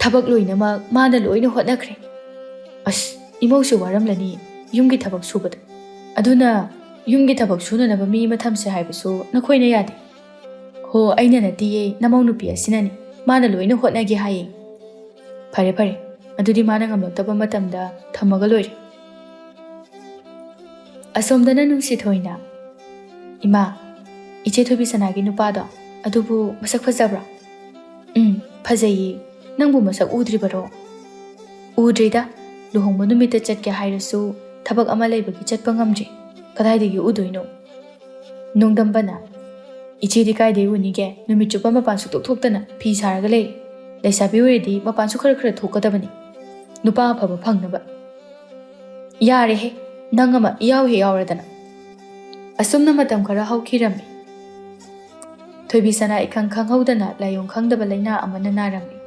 ꯊꯕꯛ ꯂꯣꯏꯅꯃꯛ ꯃꯥꯅ ꯂꯣꯏꯅ ꯍꯣꯠꯅꯈ꯭ꯔꯦ꯫" "ꯑꯁ, ꯏꯃꯧꯁꯨ ꯋꯥꯔꯝꯂꯅꯤ ꯌꯨꯝꯒꯤ ꯊꯕꯛ ꯁꯨꯕꯗ꯫ ꯑꯗꯨꯅ ꯌꯨꯝꯒꯤ ꯊꯕꯛ ꯁꯨꯅꯅꯕ ꯃꯤ ꯑꯃ ꯊꯝꯁꯦ ꯍꯥꯏꯕꯁꯨ ꯅꯈꯣꯏꯅ ꯌꯥꯗꯦ꯫" "ꯍꯣ, ꯑꯩꯅ ꯅꯠꯇꯤꯌꯦ, ꯅꯃꯧ ꯅꯨꯄꯤ ꯑꯁꯤꯅꯅꯤ꯫ ꯃꯥꯅ ꯂꯣꯏꯅ ꯍꯣꯠꯅꯒꯦ ꯍꯥꯏꯌꯦ꯫" "ꯐꯔꯦ, ꯐꯔꯦ, ꯑꯗꯨꯗꯤ ꯃꯥꯅ ꯉꯝꯂꯛꯇꯕ ꯃꯇꯝꯗ ꯊꯝꯃꯒ ꯂꯣꯏꯔꯦ꯫" ꯑꯁꯣꯝꯗꯅ ꯅꯨꯡꯁꯤꯊꯣꯏꯅ, "ꯏꯃꯥ, ꯏꯆꯦ ꯊꯣꯏꯕꯤꯁꯅꯥꯒꯤ ꯅꯨꯄꯥꯗꯣ, ꯑꯗꯨꯕꯨ ꯃꯁꯛ ꯐꯖꯕ꯭ꯔꯣ? ꯎꯝ, ꯐꯖꯩꯌꯦ꯫ ꯅꯪꯕꯨ ꯃꯁꯛ ꯎꯗ꯭ꯔꯤꯕꯔꯣ? ꯎꯗ꯭ꯔꯤꯗ꯫ ꯂꯨꯍꯣꯡꯕ ꯅꯨꯃꯤꯠꯇ ꯆꯠꯀꯦ ꯍꯥꯏꯔꯁꯨ ꯊꯕꯛ ꯑꯃ ꯂꯩꯕꯒꯤ ꯆꯠꯄ ꯉꯝꯗ꯭ꯔꯤ꯫ ꯀꯗꯥꯏꯗꯒꯤ ꯎꯗꯣꯏꯅꯣ? ꯅꯣꯡꯗꯝꯕꯅ, "ꯏꯆꯦꯗꯤ ꯀꯥꯏꯗꯩ ꯎꯅꯤꯒꯦ? ꯅꯨꯃꯤꯠ ꯆꯨꯞꯄ ꯃꯄꯥꯟ ꯁꯨꯛꯊꯣꯛ ꯊꯣꯛꯇꯅ ꯐꯤ ꯁꯥꯔꯒ ꯂꯩꯔꯤ꯫ ꯂꯩꯁꯥꯕꯤ ꯑꯣꯏꯔꯗꯤ ꯃꯄꯥꯟꯁꯨ ꯈꯔ ꯈꯔ ꯊꯣꯛꯀꯗꯕꯅꯤ, ꯅꯨꯄꯥ ꯑꯐꯕ ꯐꯪꯅꯕ꯫ ꯌꯥꯔꯦꯍꯦ, ꯅꯪ ꯑꯃ ꯏꯌꯥꯎ ꯍꯦꯛ ꯌꯥꯎꯔꯗꯅ꯫" ꯑꯁꯨꯝꯅ ꯃꯇꯝ ꯈꯔ ꯍꯧꯈꯤꯔꯝꯃꯤ꯫ ꯊꯣꯏꯕꯤꯁꯅꯥ ꯏꯈꯪ ꯈꯪꯍꯧꯗꯅ ꯂꯥꯏꯑꯣꯡ ꯈꯪꯗꯕ ꯂꯩꯅꯥ ꯑꯃꯅ ꯅꯥꯔꯝꯃꯤ꯫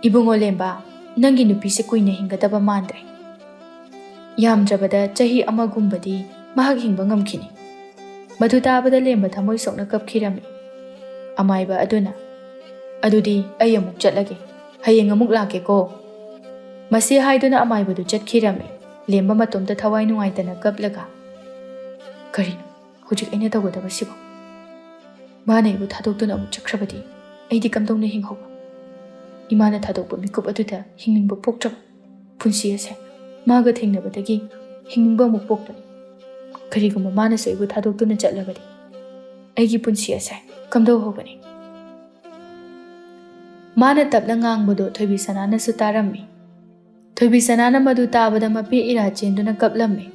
"ꯏꯕꯨꯡꯉꯣ ꯂꯦꯝꯕ, ꯅꯪꯒꯤ ꯅꯨꯄꯤꯁꯦ ꯀꯨꯏꯅ ꯍꯤꯡꯒꯗꯕ ꯃꯥꯟꯗ꯭ꯔꯦ꯫ ꯌꯥꯝꯗ꯭ꯔꯕꯗ ꯆꯍꯤ ꯑꯃꯒꯨꯝꯕꯗꯤ ꯃꯍꯥꯛ ꯍꯤꯡꯕ ꯉꯝꯈꯤꯅꯤ꯫" ꯃꯗꯨ ꯇꯥꯕꯗ ꯂꯦꯝꯕ ꯊꯃꯣꯏ ꯁꯣꯛꯅ ꯀꯞꯈꯤꯔꯝꯃꯤ꯫ ꯑꯃꯥꯏꯕ ꯑꯗꯨꯅ, "ꯑꯗꯨꯗꯤ ꯑꯩ ꯑꯃꯨꯛ ꯆꯠꯂꯒꯦ, ꯍꯌꯦꯡ ꯑꯃꯨꯛ ꯂꯥꯛꯀꯦꯀꯣ꯫" ꯃꯁꯤ ꯍꯥꯏꯗꯨꯅ ꯑꯃꯥꯏꯕꯗꯨ ꯆꯠꯈꯤꯔꯝꯃꯤ꯫ ꯂꯦꯝꯕ ꯃꯇꯣꯝꯇ ꯊꯋꯥꯏ ꯅꯨꯡꯉꯥꯏꯇꯅ ꯀꯞꯂꯒ, "ꯀꯔꯤꯅꯣ? ꯍꯧꯖꯤꯛ ꯑꯩꯅ ꯇꯧꯒꯗꯕꯁꯤꯕꯨ? ꯃꯥꯅ ꯑꯩꯕꯨ ꯊꯥꯗꯣꯛꯇꯨꯅ ꯑꯃꯨꯛ ꯆꯠꯈ꯭ꯔꯕꯗꯤ ꯑꯩꯗꯤ ꯀꯝꯗꯧꯅ ꯍꯤꯡꯍꯧꯕ? ꯏꯃꯥꯅ ꯊꯥꯗꯣꯛꯄ ꯃꯤꯀꯨꯞ ꯑꯗꯨꯗ ꯍꯤꯡꯅꯤꯡꯕ ꯄꯣꯛꯇ꯭ꯔꯕ꯫ ꯄꯨꯟꯁꯤ ꯑꯁꯦ ꯃꯥꯒ ꯊꯦꯡꯅꯕꯗꯒꯤ ꯍꯤꯡꯅꯤꯡꯕ ꯑꯃꯨꯛ ꯄꯣꯛꯇ꯭ꯔꯦ꯫ ꯀꯔꯤꯒꯨꯝꯕ ꯃꯥꯅꯁꯨ ꯑꯩꯕꯨ ꯊꯥꯗꯣꯛꯇꯨꯅ ꯆꯠꯂꯕꯗꯤ ꯑꯩꯒꯤ ꯄꯨꯟꯁꯤ ꯑꯁꯦ ꯀꯝꯗꯧꯍꯧꯒꯅꯤ?" ꯃꯥꯅ ꯇꯞꯅ ꯉꯥꯡꯕꯗꯨ ꯊꯣꯏꯕꯤꯁꯅꯥꯅꯁꯨ ꯇꯥꯔꯝꯃꯤ꯫ ꯊꯣꯏꯕꯤꯁꯅꯥꯅ ꯃꯗꯨ ꯇꯥꯕꯗ ꯃꯄꯦ ꯏꯔꯥ ꯆꯦꯟꯗꯨꯅ ꯀꯞꯂꯝꯃꯤ꯫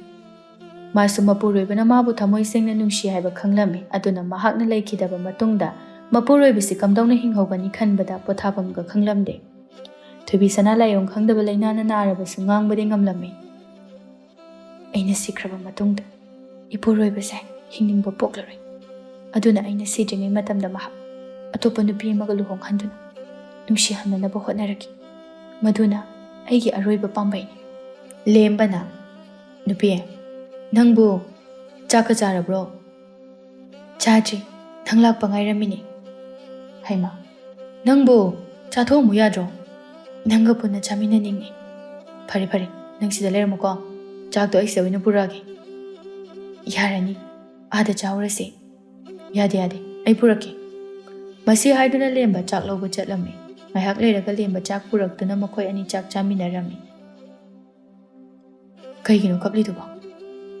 ꯃꯥꯁꯨ ꯃꯄꯨꯔꯣꯏꯕꯅ ꯃꯥꯕꯨ ꯊꯃꯣꯏ ꯁꯦꯡꯅ ꯅꯨꯡꯁꯤ ꯍꯥꯏꯕ ꯈꯪꯂꯝꯃꯤ꯫ ꯑꯗꯨꯅ ꯃꯍꯥꯛꯅ ꯂꯩꯈꯤꯗꯕ ꯃꯇꯨꯡꯗ ꯃꯄꯨꯔꯣꯏꯕꯁꯤ ꯀꯝꯗꯧꯅ ꯍꯤꯡꯍꯧꯒꯅꯤ ꯈꯟꯕꯗ ꯄꯣꯊꯥꯐꯝꯒ ꯈꯪꯂꯝꯗꯦ꯫ ꯊꯣꯏꯕꯤꯁꯅꯥ ꯂꯥꯏꯑꯣꯡ ꯈꯪꯗꯕ ꯂꯩꯅꯥꯅ ꯅꯥꯔꯕꯁꯨ ꯉꯥꯡꯕꯗꯤ ꯉꯝꯂꯝꯃꯤ꯫ "ꯑꯩꯅ ꯁꯤꯈ꯭ꯔꯕ ꯃꯇꯨꯡꯗ ꯏꯄꯨꯔꯣꯏꯕꯁꯦ ꯍꯤꯡꯅꯤꯡꯕ ꯄꯣꯛꯂꯔꯣꯏ꯫ ꯑꯗꯨꯅ ꯑꯩꯅ ꯁꯤꯗ꯭ꯔꯤꯉꯩ ꯃꯇꯝꯗ ꯃꯍꯥꯛ ꯑꯇꯣꯞꯄ ꯅꯨꯄꯤ ꯑꯃꯒ ꯂꯨꯍꯣꯡꯍꯟꯗꯨꯅ ꯅꯨꯡꯁꯤꯍꯟꯅꯅꯕ ꯍꯣꯠꯅꯔꯒꯦ꯫ ꯃꯗꯨꯅ ꯑꯩꯒꯤ ꯑꯔꯣꯏꯕ ꯄꯥꯝꯕꯩꯅꯤ꯫" ꯂꯦꯝꯕꯅ, "ꯅꯨꯄꯤ, ꯅꯪꯕꯨ ꯆꯥꯛꯀ ꯆꯥꯔꯕ꯭ꯔꯣ?" "ꯆꯥꯗ꯭ꯔꯤ, ꯅꯪ ꯂꯥꯛꯄ ꯉꯥꯏꯔꯝꯃꯤꯅꯦ꯫" "ꯍꯩꯃꯥ, ꯅꯪꯕꯨ ꯆꯥꯊꯣꯛꯑꯝꯃꯨ ꯌꯥꯗ꯭ꯔꯣ? ꯅꯪꯒ ꯄꯨꯟꯅ ꯆꯥꯃꯤꯟꯅꯅꯤꯡꯉꯤ꯫" "ꯐꯔꯦ ꯐꯔꯦ, ꯅꯪ ꯁꯤꯗ ꯂꯩꯔꯝꯃꯨꯀꯣ, ꯆꯥꯛꯇꯣ ꯑꯩ ꯁꯤꯗ ꯑꯣꯏꯅ ꯄꯨꯔꯛꯑꯒꯦ꯫" "ꯌꯥꯔꯅꯤ, ꯑꯥꯗ ꯆꯥꯎꯔꯁꯤ꯫" "ꯌꯥꯗꯦ ꯌꯥꯗꯦ, ꯑꯩ ꯄꯨꯔꯛꯀꯦ꯫" ꯃꯁꯤ ꯍꯥꯏꯗꯨꯅ ꯂꯦꯝꯕ ꯆꯥꯛ ꯂꯧꯕ ꯆꯠꯂꯝꯃꯤ꯫ ꯉꯥꯏꯍꯥꯛ ꯂꯩꯔꯒ ꯂꯦꯝꯕ ꯆꯥꯛ ꯄꯨꯔꯛꯇꯨꯅ ꯃꯈꯣꯏ ꯑꯅꯤ ꯆꯥꯛ ꯆꯥꯃꯤꯟꯅꯔꯝꯃꯤ꯫ "ꯀꯩꯒꯤꯅꯣ ꯀꯞꯂꯤꯗꯨꯕꯣ?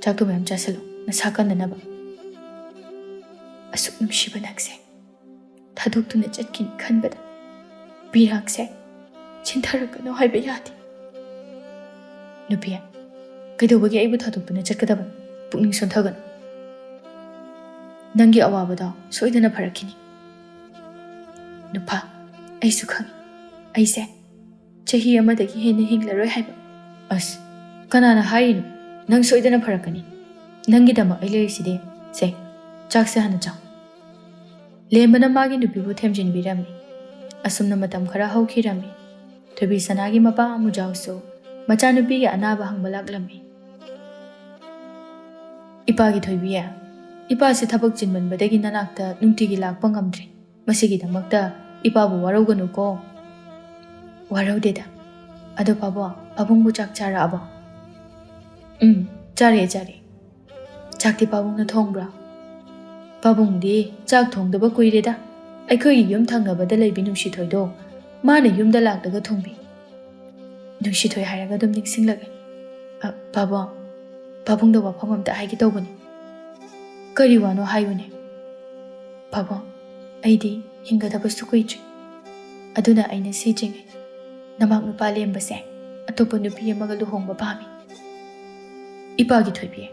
ꯆꯥꯛꯇꯣ ꯃꯌꯥꯝ ꯆꯥꯁꯤꯜꯂꯨ, ꯅꯁꯥ ꯀꯟꯅꯅꯕ꯫" ꯑꯁꯨꯛ ꯅꯨꯡꯁꯤꯕ ꯅꯪꯁꯦ ꯊꯥꯗꯣꯛꯇꯨꯅ ꯆꯠꯈꯤꯅꯤ ꯈꯟꯕꯗ ꯄꯤꯔꯥꯡꯁꯦ ꯆꯤꯟꯊꯔꯛꯀꯅꯨ ꯍꯥꯏꯕ ꯌꯥꯗꯦ꯫ ꯅꯨꯄꯤ, ꯀꯩꯗꯧꯕꯒꯤ ꯑꯩꯕꯨ ꯊꯥꯗꯣꯛꯇꯨꯅ ꯆꯠꯀꯗꯕꯅꯣ? ꯄꯨꯛꯅꯤꯡ ꯁꯣꯟꯊꯒꯅꯨ꯫ ꯅꯪꯒꯤ ꯑꯋꯥꯕꯗꯣ ꯁꯣꯏꯗꯅ ꯐꯔꯛꯈꯤꯅꯤ꯫ ꯅꯨꯄꯥ, ꯑꯩꯁꯨ ꯈꯪꯏ, ꯑꯩꯁꯦ ꯆꯍꯤ ꯑꯃꯗꯒꯤ ꯍꯦꯟꯅ ꯍꯤꯡꯂꯔꯣꯏ ꯍꯥꯏꯕ꯫ ꯑꯁ, ꯀꯅꯥꯅ ꯍꯥꯏꯔꯤꯅꯣ? ꯅꯪ ꯁꯣꯏꯗꯅ ꯐꯔꯛꯀꯅꯤ꯫ ꯅꯪꯒꯤꯗꯃꯛ ꯑꯩ ꯂꯩꯔꯤꯁꯤꯗꯤ꯫ ꯁꯦ, ꯆꯥꯛꯁꯦ ꯍꯥꯟꯅ ꯆꯥꯎ꯫ ꯂꯦꯝꯕꯅ ꯃꯥꯒꯤ ꯅꯨꯄꯤꯕꯨ ꯊꯦꯝꯖꯤꯟꯕꯤꯔꯝꯃꯤ꯫ ꯑꯁꯨꯝꯅ ꯃꯇꯝ ꯈꯔ ꯍꯧꯈꯤꯔꯝꯃꯤ꯫ ꯊꯣꯏꯕꯤ ꯁꯅꯥꯒꯤ ꯃꯄꯥ ꯑꯃꯨꯖꯥꯎꯁꯨ ꯃꯆꯥꯅꯨꯄꯤꯒꯤ ꯑꯅꯥꯕ ꯍꯪꯕ ꯂꯥꯛꯂꯝꯃꯤ꯫ "ꯏꯄꯥꯒꯤ ꯊꯣꯏꯕꯤ, ꯏꯄꯥꯁꯤ ꯊꯕꯛ ꯆꯤꯟꯃꯟꯕꯗꯒꯤ ꯅꯅꯥꯛꯇ ꯅꯨꯡꯇꯤꯒꯤ ꯂꯥꯛꯄ ꯉꯝꯗ꯭ꯔꯦ꯫ ꯃꯁꯤꯒꯤꯗꯃꯛꯇ ꯏꯄꯥꯕꯨ ꯋꯥꯔꯧꯒꯅꯨꯀꯣ꯫" "ꯋꯥꯔꯧꯗꯦꯗ꯫ ꯑꯗꯣ ꯄꯥꯕꯨꯡ, ꯄꯥꯕꯨꯡꯕꯨ ꯆꯥꯛ ꯆꯥꯔꯛꯑꯕꯣ?" "ꯎꯝ, ꯆꯥꯔꯦ, ꯆꯥꯔꯦ꯫ ꯆꯥꯛꯇꯤ ꯄꯥꯕꯨꯡꯅ ꯊꯣꯡꯕ꯭ꯔꯥ?" "ꯄꯥꯕꯨꯡꯗꯤ ꯆꯥꯛ ꯊꯣꯡꯗꯕ ꯀꯨꯏꯔꯦꯗ꯫ ꯑꯩꯈꯣꯏꯒꯤ ꯌꯨꯝ ꯊꯪꯅꯕꯗ ꯂꯩꯕꯤ ꯅꯨꯡꯁꯤꯊꯣꯏꯗꯣ, ꯃꯥꯅ ꯌꯨꯝꯗ ꯂꯥꯛꯂꯒ ꯊꯣꯡꯕꯤ꯫" ꯅꯨꯡꯁꯤꯊꯣꯏ ꯍꯥꯏꯔꯒ ꯑꯗꯨꯝ ꯅꯤꯡꯁꯤꯡꯂꯛꯑꯦ꯫ "ꯑ, ꯄꯥꯕꯨꯡ, ꯄꯥꯕꯨꯡꯗ ꯋꯥꯐꯝ ꯑꯝꯇ ꯍꯥꯏꯒꯦ ꯇꯧꯕꯅꯤ꯫" "ꯀꯔꯤ ꯋꯥꯅꯣ ꯍꯥꯏꯌꯨꯅꯦ꯫" "ꯄꯥꯕꯨꯡ, ꯑꯩꯗꯤ ꯍꯤꯡꯒꯗꯕꯁꯨ ꯀꯨꯏꯗ꯭ꯔꯤ꯫ ꯑꯗꯨꯅ ꯑꯩꯅ ꯁꯤꯗ꯭ꯔꯤꯉꯩ ꯅꯃꯥꯛ ꯅꯨꯄꯥ ꯂꯦꯝꯕꯁꯦ ꯑꯇꯣꯞꯄ ꯅꯨꯄꯤ ꯑꯃꯒ ꯂꯨꯍꯣꯡꯕ ꯄꯥꯝꯃꯤ꯫" "ꯏꯄꯥꯒꯤ ꯊꯣꯏꯕꯤ,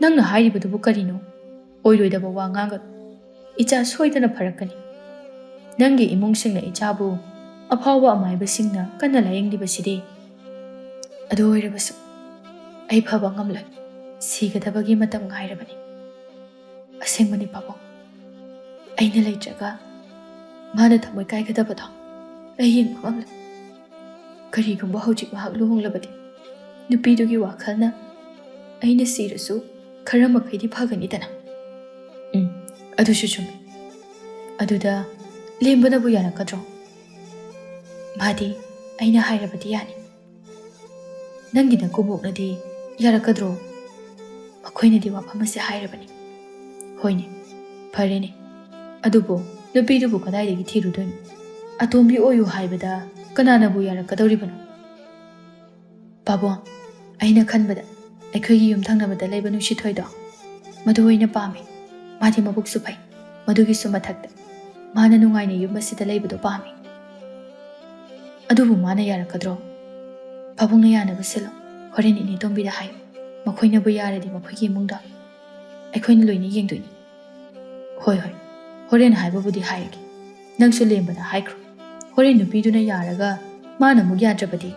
ꯅꯪꯅ ꯍꯥꯏꯔꯤꯕꯗꯨꯕꯨ ꯀꯔꯤꯅꯣ? ꯑꯣꯏꯔꯣꯏꯗꯕ ꯋꯥ ꯉꯥꯡꯒꯅꯨ꯫ ꯏꯆꯥ ꯁꯣꯏꯗꯅ ꯐꯔꯛꯀꯅꯤ꯫ ꯅꯪꯒꯤ ꯏꯃꯨꯡꯁꯤꯡꯅ ꯏꯆꯥꯕꯨ ꯑꯐꯥꯎꯕ ꯑꯃꯥꯏꯕꯁꯤꯡꯅ ꯀꯟꯅ ꯂꯥꯌꯦꯡꯂꯤꯕꯁꯤꯗꯤ꯫ ꯑꯗꯨ ꯑꯣꯏꯔꯕꯁꯨ ꯑꯩ ꯐꯕ ꯉꯝꯂꯣꯏ꯫ ꯁꯤꯒꯗꯕꯒꯤ ꯃꯇꯝ ꯉꯥꯏꯔꯕꯅꯤ꯫" "ꯑꯁꯦꯡꯕꯅꯤ ꯄꯥꯕꯨꯡ, ꯑꯩꯅ ꯂꯩꯇ꯭ꯔꯒ ꯃꯥꯅ ꯊꯃꯣꯏ ꯀꯥꯏꯒꯗꯕꯗꯣ ꯑꯩ ꯌꯦꯡꯕ ꯉꯝꯂꯣꯏ꯫ ꯀꯔꯤꯒꯨꯝꯕ ꯍꯧꯖꯤꯛ ꯃꯍꯥꯛ ꯂꯨꯍꯣꯡꯂꯕꯗꯤ ꯅꯨꯄꯤꯗꯨꯒꯤ ꯋꯥꯈꯜꯅ ꯑꯩꯅ ꯁꯤꯔꯁꯨ ꯈꯔ ꯃꯈꯩꯗꯤ ꯐꯒꯅꯤꯗꯅ꯫" "ꯎꯝ, ꯑꯗꯨꯁꯨ ꯆꯨꯝꯃꯤ꯫ ꯑꯗꯨꯗ ꯂꯦꯝꯕꯅꯕꯨ ꯌꯥꯔꯛꯀꯗ꯭ꯔꯣ?" "ꯃꯥꯗꯤ ꯑꯩꯅ ꯍꯥꯏꯔꯕꯗꯤ ꯌꯥꯅꯤ꯫ ꯅꯪꯒꯤ ꯅꯀꯨꯕꯣꯛꯅꯗꯤ ꯌꯥꯔꯛꯀꯗ꯭ꯔꯣ? ꯃꯈꯣꯏꯅꯗꯤ ꯋꯥꯐꯝ ꯑꯁꯦ ꯍꯥꯏꯔꯕꯅꯤ꯫" "ꯍꯣꯏꯅꯦ, ꯐꯔꯦꯅꯦ꯫ ꯑꯗꯨꯕꯨ ꯅꯨꯄꯤꯗꯨꯕꯨ ꯀꯗꯥꯏꯗꯒꯤ ꯊꯤꯔꯨꯗꯣꯏꯅꯣ? ꯑꯇꯣꯝꯕꯤ ꯑꯣꯏꯌꯨ ꯍꯥꯏꯕꯗ ꯀꯅꯥꯅꯕꯨ ꯌꯥꯔꯛꯀꯗꯧꯔꯤꯕꯅꯣ?" "ꯄꯥꯕꯨꯡ, ꯑꯩꯅ ꯈꯟꯕꯗ ꯑꯩꯈꯣꯏꯒꯤ ꯌꯨꯝ ꯊꯪꯅꯕꯗ ꯂꯩꯕ ꯅꯨꯡꯁꯤꯊꯣꯏꯗꯣ, ꯃꯗꯨ ꯑꯣꯏꯅ ꯄꯥꯝꯃꯤ꯫ ꯃꯥꯗꯤ ꯃꯕꯨꯛꯁꯨ ꯐꯩ, ꯃꯗꯨꯒꯤꯁꯨ ꯃꯊꯛꯇ ꯃꯥꯅ ꯅꯨꯡꯉꯥꯏꯅ ꯌꯨꯝ ꯑꯁꯤꯗ ꯂꯩꯕꯗꯣ ꯄꯥꯝꯃꯤ꯫ ꯑꯗꯨꯕꯨ ꯃꯥꯅ ꯌꯥꯔꯛꯀꯗ꯭ꯔꯣ? ꯄꯥꯕꯨꯡꯅ ꯌꯥꯅꯕ ꯁꯤꯜꯂꯣ꯫ ꯍꯣꯔꯦꯟ ꯏꯅꯦ ꯇꯣꯝꯕꯤꯗ ꯍꯥꯏꯌꯨ꯫ ꯃꯈꯣꯏꯅꯕꯨ ꯌꯥꯔꯗꯤ ꯃꯈꯣꯏꯒꯤ ꯏꯃꯨꯡꯗ ꯑꯩꯈꯣꯏꯅ ꯂꯣꯏꯅ ꯌꯦꯡꯗꯣꯏꯅꯤ꯫ ꯍꯣꯏ, ꯍꯣꯏ, ꯍꯣꯔꯦꯟ ꯍꯥꯏꯕꯕꯨꯗꯤ ꯍꯥꯏꯔꯒꯦ꯫ ꯅꯪꯁꯨ ꯂꯦꯝꯕꯗ ꯍꯥꯏꯈ꯭ꯔꯣ꯫ ꯍꯣꯔꯦꯟ ꯅꯨꯄꯤꯗꯨꯅ ꯌꯥꯔꯒ ꯃꯥꯅ ꯑꯃꯨꯛ ꯌꯥꯗ꯭ꯔꯕꯗꯤ?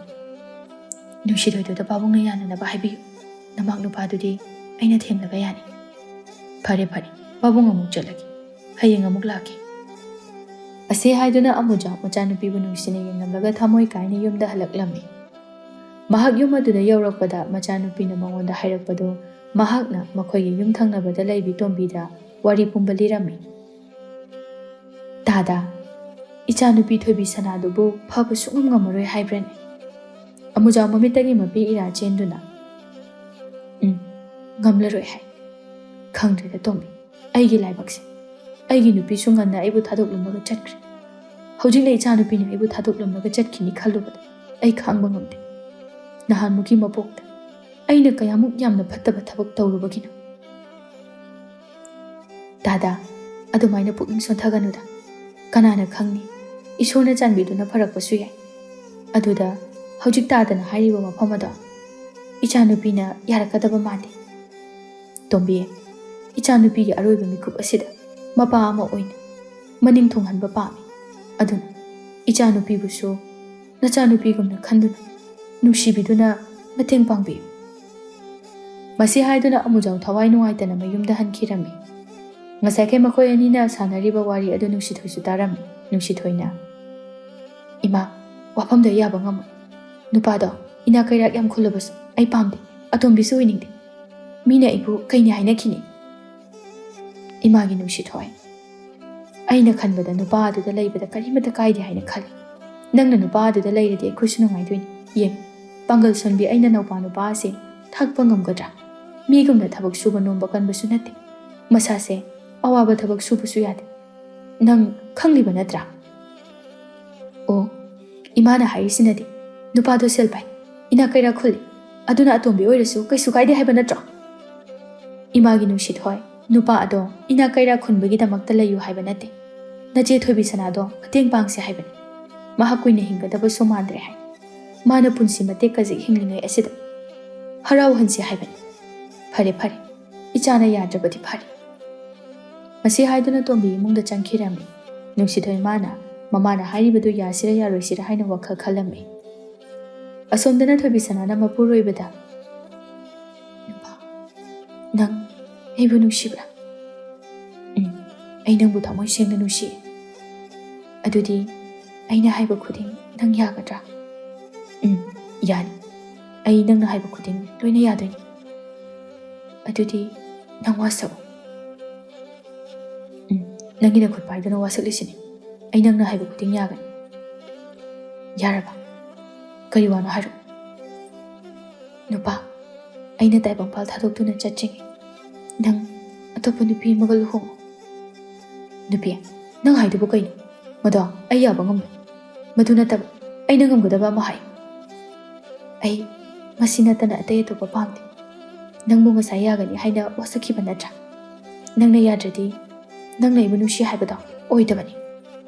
ꯅꯨꯡꯁꯤꯊꯣꯏꯗꯨꯗ ꯄꯥꯕꯨꯡꯅ ꯌꯥꯅꯅꯕ ꯍꯥꯏꯕꯤꯌꯨ꯫ ꯅꯃꯥꯛ ꯅꯨꯄꯥꯗꯨꯗꯤ ꯑꯩꯅ ꯊꯦꯝꯂꯒ ꯌꯥꯅꯤ꯫ ꯐꯔꯦ, ꯐꯔꯦ, ꯄꯥꯕꯨꯡ ꯑꯃꯨꯛ ꯆꯠꯂꯒꯦ꯫ ꯍꯌꯦꯡ ꯑꯃꯨꯛ ꯂꯥꯛꯀꯦ꯫ ꯑꯁꯤ ꯍꯥꯏꯗꯨꯅ ꯑꯃꯨꯖꯥꯎ ꯃꯆꯥꯅꯨꯄꯤꯕꯨ ꯅꯨꯡꯁꯤꯅ ꯌꯦꯡꯂꯝꯂꯒ ꯊꯃꯣꯏ ꯀꯥꯏꯅ ꯌꯨꯝꯗ ꯍꯜꯂꯛꯂꯝꯃꯤ꯫ ꯃꯍꯥꯛ ꯌꯨꯝ ꯑꯗꯨꯗ ꯌꯧꯔꯛꯄꯗ ꯃꯆꯥꯅꯨꯄꯤꯅ ꯃꯉꯣꯟꯗ ꯍꯥꯏꯔꯛꯄꯗꯨ ꯃꯍꯥꯛꯅ ꯃꯈꯣꯏꯒꯤ ꯌꯨꯝ ꯊꯪꯅꯕꯗ ꯂꯩꯕꯤ ꯇꯣꯝꯕꯤꯗ ꯋꯥꯔꯤ ꯄꯨꯝꯕ ꯂꯤꯔꯝꯃꯤ꯫ "ꯇꯥꯗ, ꯏꯆꯥꯅꯨꯄꯤ ꯊꯣꯏꯕꯤ ꯁꯅꯥꯗꯨꯕꯨ ꯐꯕ ꯁꯨꯡꯉꯝ ꯉꯝꯃꯔꯣꯏ ꯍꯥꯏꯕ꯭ꯔꯅꯦ?" ꯑꯃꯨꯖꯥꯎ ꯃꯃꯤꯠꯇꯒꯤ ꯃꯄꯤ ꯏꯔꯥ ꯆꯦꯟꯗꯨꯅ, "ꯎꯝ, ꯉꯝꯂꯔꯣꯏ ꯍꯥꯏ꯫ ꯈꯪꯗ꯭ꯔꯦꯗ ꯇꯣꯝꯕꯤ, ꯑꯩꯒꯤ ꯂꯥꯏꯕꯛꯁꯦ꯫ ꯑꯩꯒꯤ ꯅꯨꯄꯤꯁꯨ ꯉꯟꯅ ꯑꯩꯕꯨ ꯊꯥꯗꯣꯛꯂꯝꯂꯒ ꯆꯠꯈ꯭ꯔꯦ꯫ ꯍꯧꯖꯤꯛꯅ ꯏꯆꯥꯅꯨꯄꯤꯅ ꯑꯩꯕꯨ ꯊꯥꯗꯣꯛꯂꯝꯂꯒ ꯆꯠꯈꯤꯅꯤ ꯈꯜꯂꯨꯕꯗ ꯑꯩ ꯈꯥꯡꯕ ꯉꯝꯗꯦ꯫ ꯅꯍꯥꯟꯃꯨꯛꯀꯤ ꯃꯄꯣꯛꯇ ꯑꯩꯅ ꯀꯌꯥꯃꯨꯛ ꯌꯥꯝꯅ ꯐꯠꯇꯕ ꯊꯕꯛ ꯇꯧꯔꯨꯕꯒꯤꯅꯣ?" "ꯇꯥꯗ, ꯑꯗꯨꯃꯥꯏꯅ ꯄꯨꯛꯅꯤꯡ ꯁꯣꯟꯊꯒꯅꯨꯗ꯫ ꯀꯅꯥꯅ ꯈꯪꯅꯤ, ꯏꯁꯣꯔꯅ ꯆꯥꯟꯕꯤꯗꯨꯅ ꯐꯔꯛꯄꯁꯨ ꯌꯥꯏ꯫ ꯑꯗꯨꯗ ꯍꯧꯖꯤꯛ ꯇꯥꯗꯅ ꯍꯥꯏꯔꯤꯕ ꯃꯐꯝ ꯑꯗꯣ ꯏꯆꯥꯅꯨꯄꯤꯅ ꯌꯥꯔꯛꯀꯗꯕ ꯃꯥꯟꯗꯦ꯫ ꯇꯣꯝꯕꯤ, ꯏꯆꯥꯅꯨꯄꯤꯒꯤ ꯑꯔꯣꯏꯕ ꯃꯤꯀꯨꯞ ꯑꯁꯤꯗ ꯃꯄꯥ ꯑꯃ ꯑꯣꯏꯅ ꯃꯅꯤꯡ ꯊꯨꯡꯍꯟꯕ ꯄꯥꯝꯃꯤ꯫ ꯑꯗꯨꯅ ꯏꯆꯥꯅꯨꯄꯤꯕꯨꯁꯨ ꯅꯆꯥꯅꯨꯄꯤꯒꯨꯝꯅ ꯈꯟꯗꯨꯅ, ꯅꯨꯡꯁꯤꯕꯤꯗꯨꯅ ꯃꯇꯦꯡ ꯄꯥꯡꯕꯤꯌꯨ꯫" ꯃꯁꯤ ꯍꯥꯏꯗꯨꯅ ꯑꯃꯨꯖꯥꯎ ꯊꯋꯥꯏ ꯅꯨꯡꯉꯥꯏꯇꯅ ꯃꯌꯨꯝꯗ ꯍꯟꯈꯤꯔꯝꯃꯤ꯫ ꯉꯁꯥꯏꯈꯩ ꯃꯈꯣꯏ ꯑꯅꯤꯅ ꯁꯥꯟꯅꯔꯤꯕ ꯋꯥꯔꯤ ꯑꯗꯨ ꯅꯨꯡꯁꯤꯊꯣꯏꯁꯨ ꯇꯥꯔꯝꯃꯤ꯫ ꯅꯨꯡꯁꯤꯊꯣꯏꯅ, "ꯏꯃꯥ, ꯋꯥꯐꯝꯗ ꯌꯥꯕ ꯉꯝꯃꯣꯏ꯫ ꯅꯨꯄꯥꯗꯣ ꯏꯅꯥꯛ ꯀꯩꯔꯥꯛ ꯌꯥꯝ ꯈꯨꯜꯂꯕꯁꯨ ꯑꯩ ꯄꯥꯝꯗꯦ, ꯑꯇꯣꯝꯕꯤꯁꯨ ꯑꯣꯏꯅꯤꯡꯗꯦ꯫ ꯃꯤꯅ ꯑꯩꯕꯨ ꯀꯩꯅꯤ ꯍꯥꯏꯅꯈꯤꯅꯤ꯫" "ꯏꯃꯥꯒꯤ ꯅꯨꯡꯁꯤꯊꯣꯏ, ꯑꯩꯅ ꯈꯟꯕꯗ ꯅꯨꯄꯥ ꯑꯗꯨꯗ ꯂꯩꯕꯗ ꯀꯔꯤꯃꯠꯇ ꯀꯥꯏꯗꯦ ꯍꯥꯏꯅ ꯈꯜꯂꯤ꯫ ꯅꯪꯅ ꯅꯨꯄꯥ ꯑꯗꯨꯗ ꯂꯩꯔꯗꯤ ꯑꯩꯈꯣꯏꯁꯨ ꯅꯨꯡꯉꯥꯏꯗꯣꯏꯅꯤ꯫ ꯌꯦꯡ, ꯄꯥꯡꯒꯜ ꯁꯣꯟꯕꯤ ꯑꯩꯅ ꯅꯧꯄꯥ ꯅꯨꯄꯥ ꯑꯁꯦ ꯊꯥꯛꯄ ꯉꯝꯒꯗ꯭ꯔꯥ? ꯃꯤꯒꯨꯝꯅ ꯊꯕꯛ ꯁꯨꯕ ꯅꯣꯝꯕ ꯀꯟꯕꯁꯨ ꯅꯠꯇꯦ꯫ ꯃꯁꯥꯁꯦ ꯑꯋꯥꯕ ꯊꯕꯛ ꯁꯨꯕꯁꯨ ꯌꯥꯗꯦ꯫ ꯅꯪ ꯈꯪꯂꯤꯕ ꯅꯠꯇ꯭ꯔꯥ?" "ꯑꯣ, ꯏꯃꯥꯅ ꯍꯥꯏꯔꯤꯁꯤꯅꯗꯤ ꯅꯨꯄꯥꯗꯣ ꯁꯦꯜ ꯄꯥꯏ, ꯏꯅꯥꯛ ꯀꯩꯔꯥꯛ ꯈꯨꯜꯂꯤ, ꯑꯗꯨꯅ ꯑꯇꯣꯝꯕꯤ ꯑꯣꯏꯔꯁꯨ ꯀꯩꯁꯨ ꯀꯥꯏꯗꯦ ꯍꯥꯏꯕ ꯅꯠꯇ꯭ꯔꯣ?" "ꯏꯃꯥꯒꯤ ꯅꯨꯡꯁꯤꯊꯣꯏ, "ꯅꯨꯄꯥ ꯑꯗꯣ ꯏꯅꯥꯛ ꯀꯩꯔꯥꯛ ꯈꯨꯟꯕꯒꯤꯗꯃꯛꯇ ꯂꯩꯌꯨ ꯍꯥꯏꯕ ꯅꯠꯇꯦ꯫ ꯅꯆꯦ ꯊꯣꯏꯕꯤꯁꯅꯥꯗꯣ ꯃꯇꯦꯡ ꯄꯥꯡꯁꯦ ꯍꯥꯏꯕꯅꯤ꯫ ꯃꯍꯥꯛ ꯀꯨꯏꯅ ꯍꯤꯡꯒꯗꯕꯁꯨ ꯃꯥꯟꯗ꯭ꯔꯦ" ꯍꯥꯏ꯫ "ꯃꯥꯅ ꯄꯨꯟꯁꯤ ꯃꯇꯦꯛ ꯈꯖꯤꯛ ꯍꯤꯡꯂꯤꯉꯩ ꯑꯁꯤꯗ ꯍꯔꯥꯎꯍꯟꯁꯦ ꯍꯥꯏꯕꯅꯤ꯫ ꯐꯔꯦ, ꯐꯔꯦ, ꯏꯆꯥꯅ ꯌꯥꯗ꯭ꯔꯕꯗꯤ ꯐꯔꯦ"꯫ ꯃꯁꯤ ꯍꯥꯏꯗꯨꯅ ꯇꯣꯝꯕꯤ ꯏꯃꯨꯡꯗ ꯆꯪꯈꯤꯔꯝꯃꯤ꯫ ꯅꯨꯡꯁꯤꯊꯣꯏ ꯃꯥꯅ ꯃꯃꯥꯅ ꯍꯥꯏꯔꯤꯕꯗꯨ ꯌꯥꯁꯤꯔ ꯌꯥꯔꯣꯏꯁꯤꯔ ꯍꯥꯏꯅ ꯋꯥꯈꯜ ꯈꯜꯂꯝꯃꯤ꯫ ꯑꯁꯣꯝꯗꯅ ꯊꯣꯏꯕꯤꯁꯅꯥꯅ ꯃꯄꯨꯔꯣꯏꯕꯗ, "ꯅꯨꯄꯥ, ꯅꯪ ꯑꯩꯕꯨ ꯅꯨꯡꯁꯤꯕ꯭ꯔꯥ?" "ꯎꯝ, ꯑꯩ ꯅꯪꯕꯨ ꯊꯃꯣꯏ ꯁꯦꯡꯅ ꯅꯨꯡꯁꯤ"꯫ "ꯑꯗꯨꯗꯤ ꯑꯩꯅ ꯍꯥꯏꯕ ꯈꯨꯗꯤꯡ ꯅꯪ ꯌꯥꯒꯗ꯭ꯔꯥ?" "ꯎꯝ, ꯌꯥꯅꯤ꯫ ꯑꯩ ꯅꯪꯅ ꯍꯥꯏꯕ ꯈꯨꯗꯤꯡ ꯂꯣꯏꯅ ꯌꯥꯗꯣꯏꯅꯤ"꯫ "ꯑꯗꯨꯗꯤ ꯅꯪ ꯋꯥꯁꯛꯎ"꯫ "ꯎꯝ, ꯅꯪꯒꯤ ꯅꯈꯨꯠ ꯄꯥꯏꯗꯨꯅ ꯋꯥꯁꯛꯂꯤꯁꯤꯅꯤ꯫ ꯑꯩ ꯅꯪꯅ ꯍꯥꯏꯕ ꯈꯨꯗꯤꯡ ꯌꯥꯒꯅꯤ"꯫ "ꯌꯥꯔꯕ? ꯀꯔꯤ ꯋꯥꯅꯣ ꯍꯥꯏꯔꯛꯎ"꯫ "ꯅꯨꯄꯥ, ꯑꯩꯅ ꯇꯥꯏꯕꯪꯄꯥꯜ ꯊꯥꯗꯣꯛꯇꯨꯅ ꯆꯠꯇ꯭ꯔꯤꯉꯩ ꯅꯪ ꯑꯇꯣꯞꯄ ꯅꯨꯄꯤ ꯑꯃꯒ ꯂꯨꯍꯣꯡꯉꯨ"꯫ "ꯅꯨꯄꯤ, ꯅꯪ ꯍꯥꯏꯗꯨꯕꯨ ꯀꯩꯅꯣ? ꯃꯗꯣ ꯑꯩ ꯌꯥꯕ ꯉꯝꯂꯣꯏ"꯫ "ꯃꯗꯨ ꯅꯠꯇꯕ, ꯑꯩꯅ ꯉꯝꯒꯗꯕ ꯑꯃ ꯍꯥꯏ"꯫ "ꯑꯩ ꯃꯁꯤ ꯅꯠꯇꯅ ꯑꯇꯩ ꯑꯇꯣꯞꯄ ꯄꯥꯝꯗꯦ꯫ ꯅꯪꯕꯨ ꯉꯁꯥꯏ ꯌꯥꯒꯅꯤ ꯍꯥꯏꯅ ꯋꯥꯁꯛꯈꯤꯕ ꯅꯠꯇ꯭ꯔꯥ? ꯅꯪꯅ ꯌꯥꯗ꯭ꯔꯗꯤ ꯅꯪꯅ ꯑꯩꯕꯨ ꯅꯨꯡꯁꯤ ꯍꯥꯏꯕꯗꯣ ꯑꯣꯏꯗꯕꯅꯤ"꯫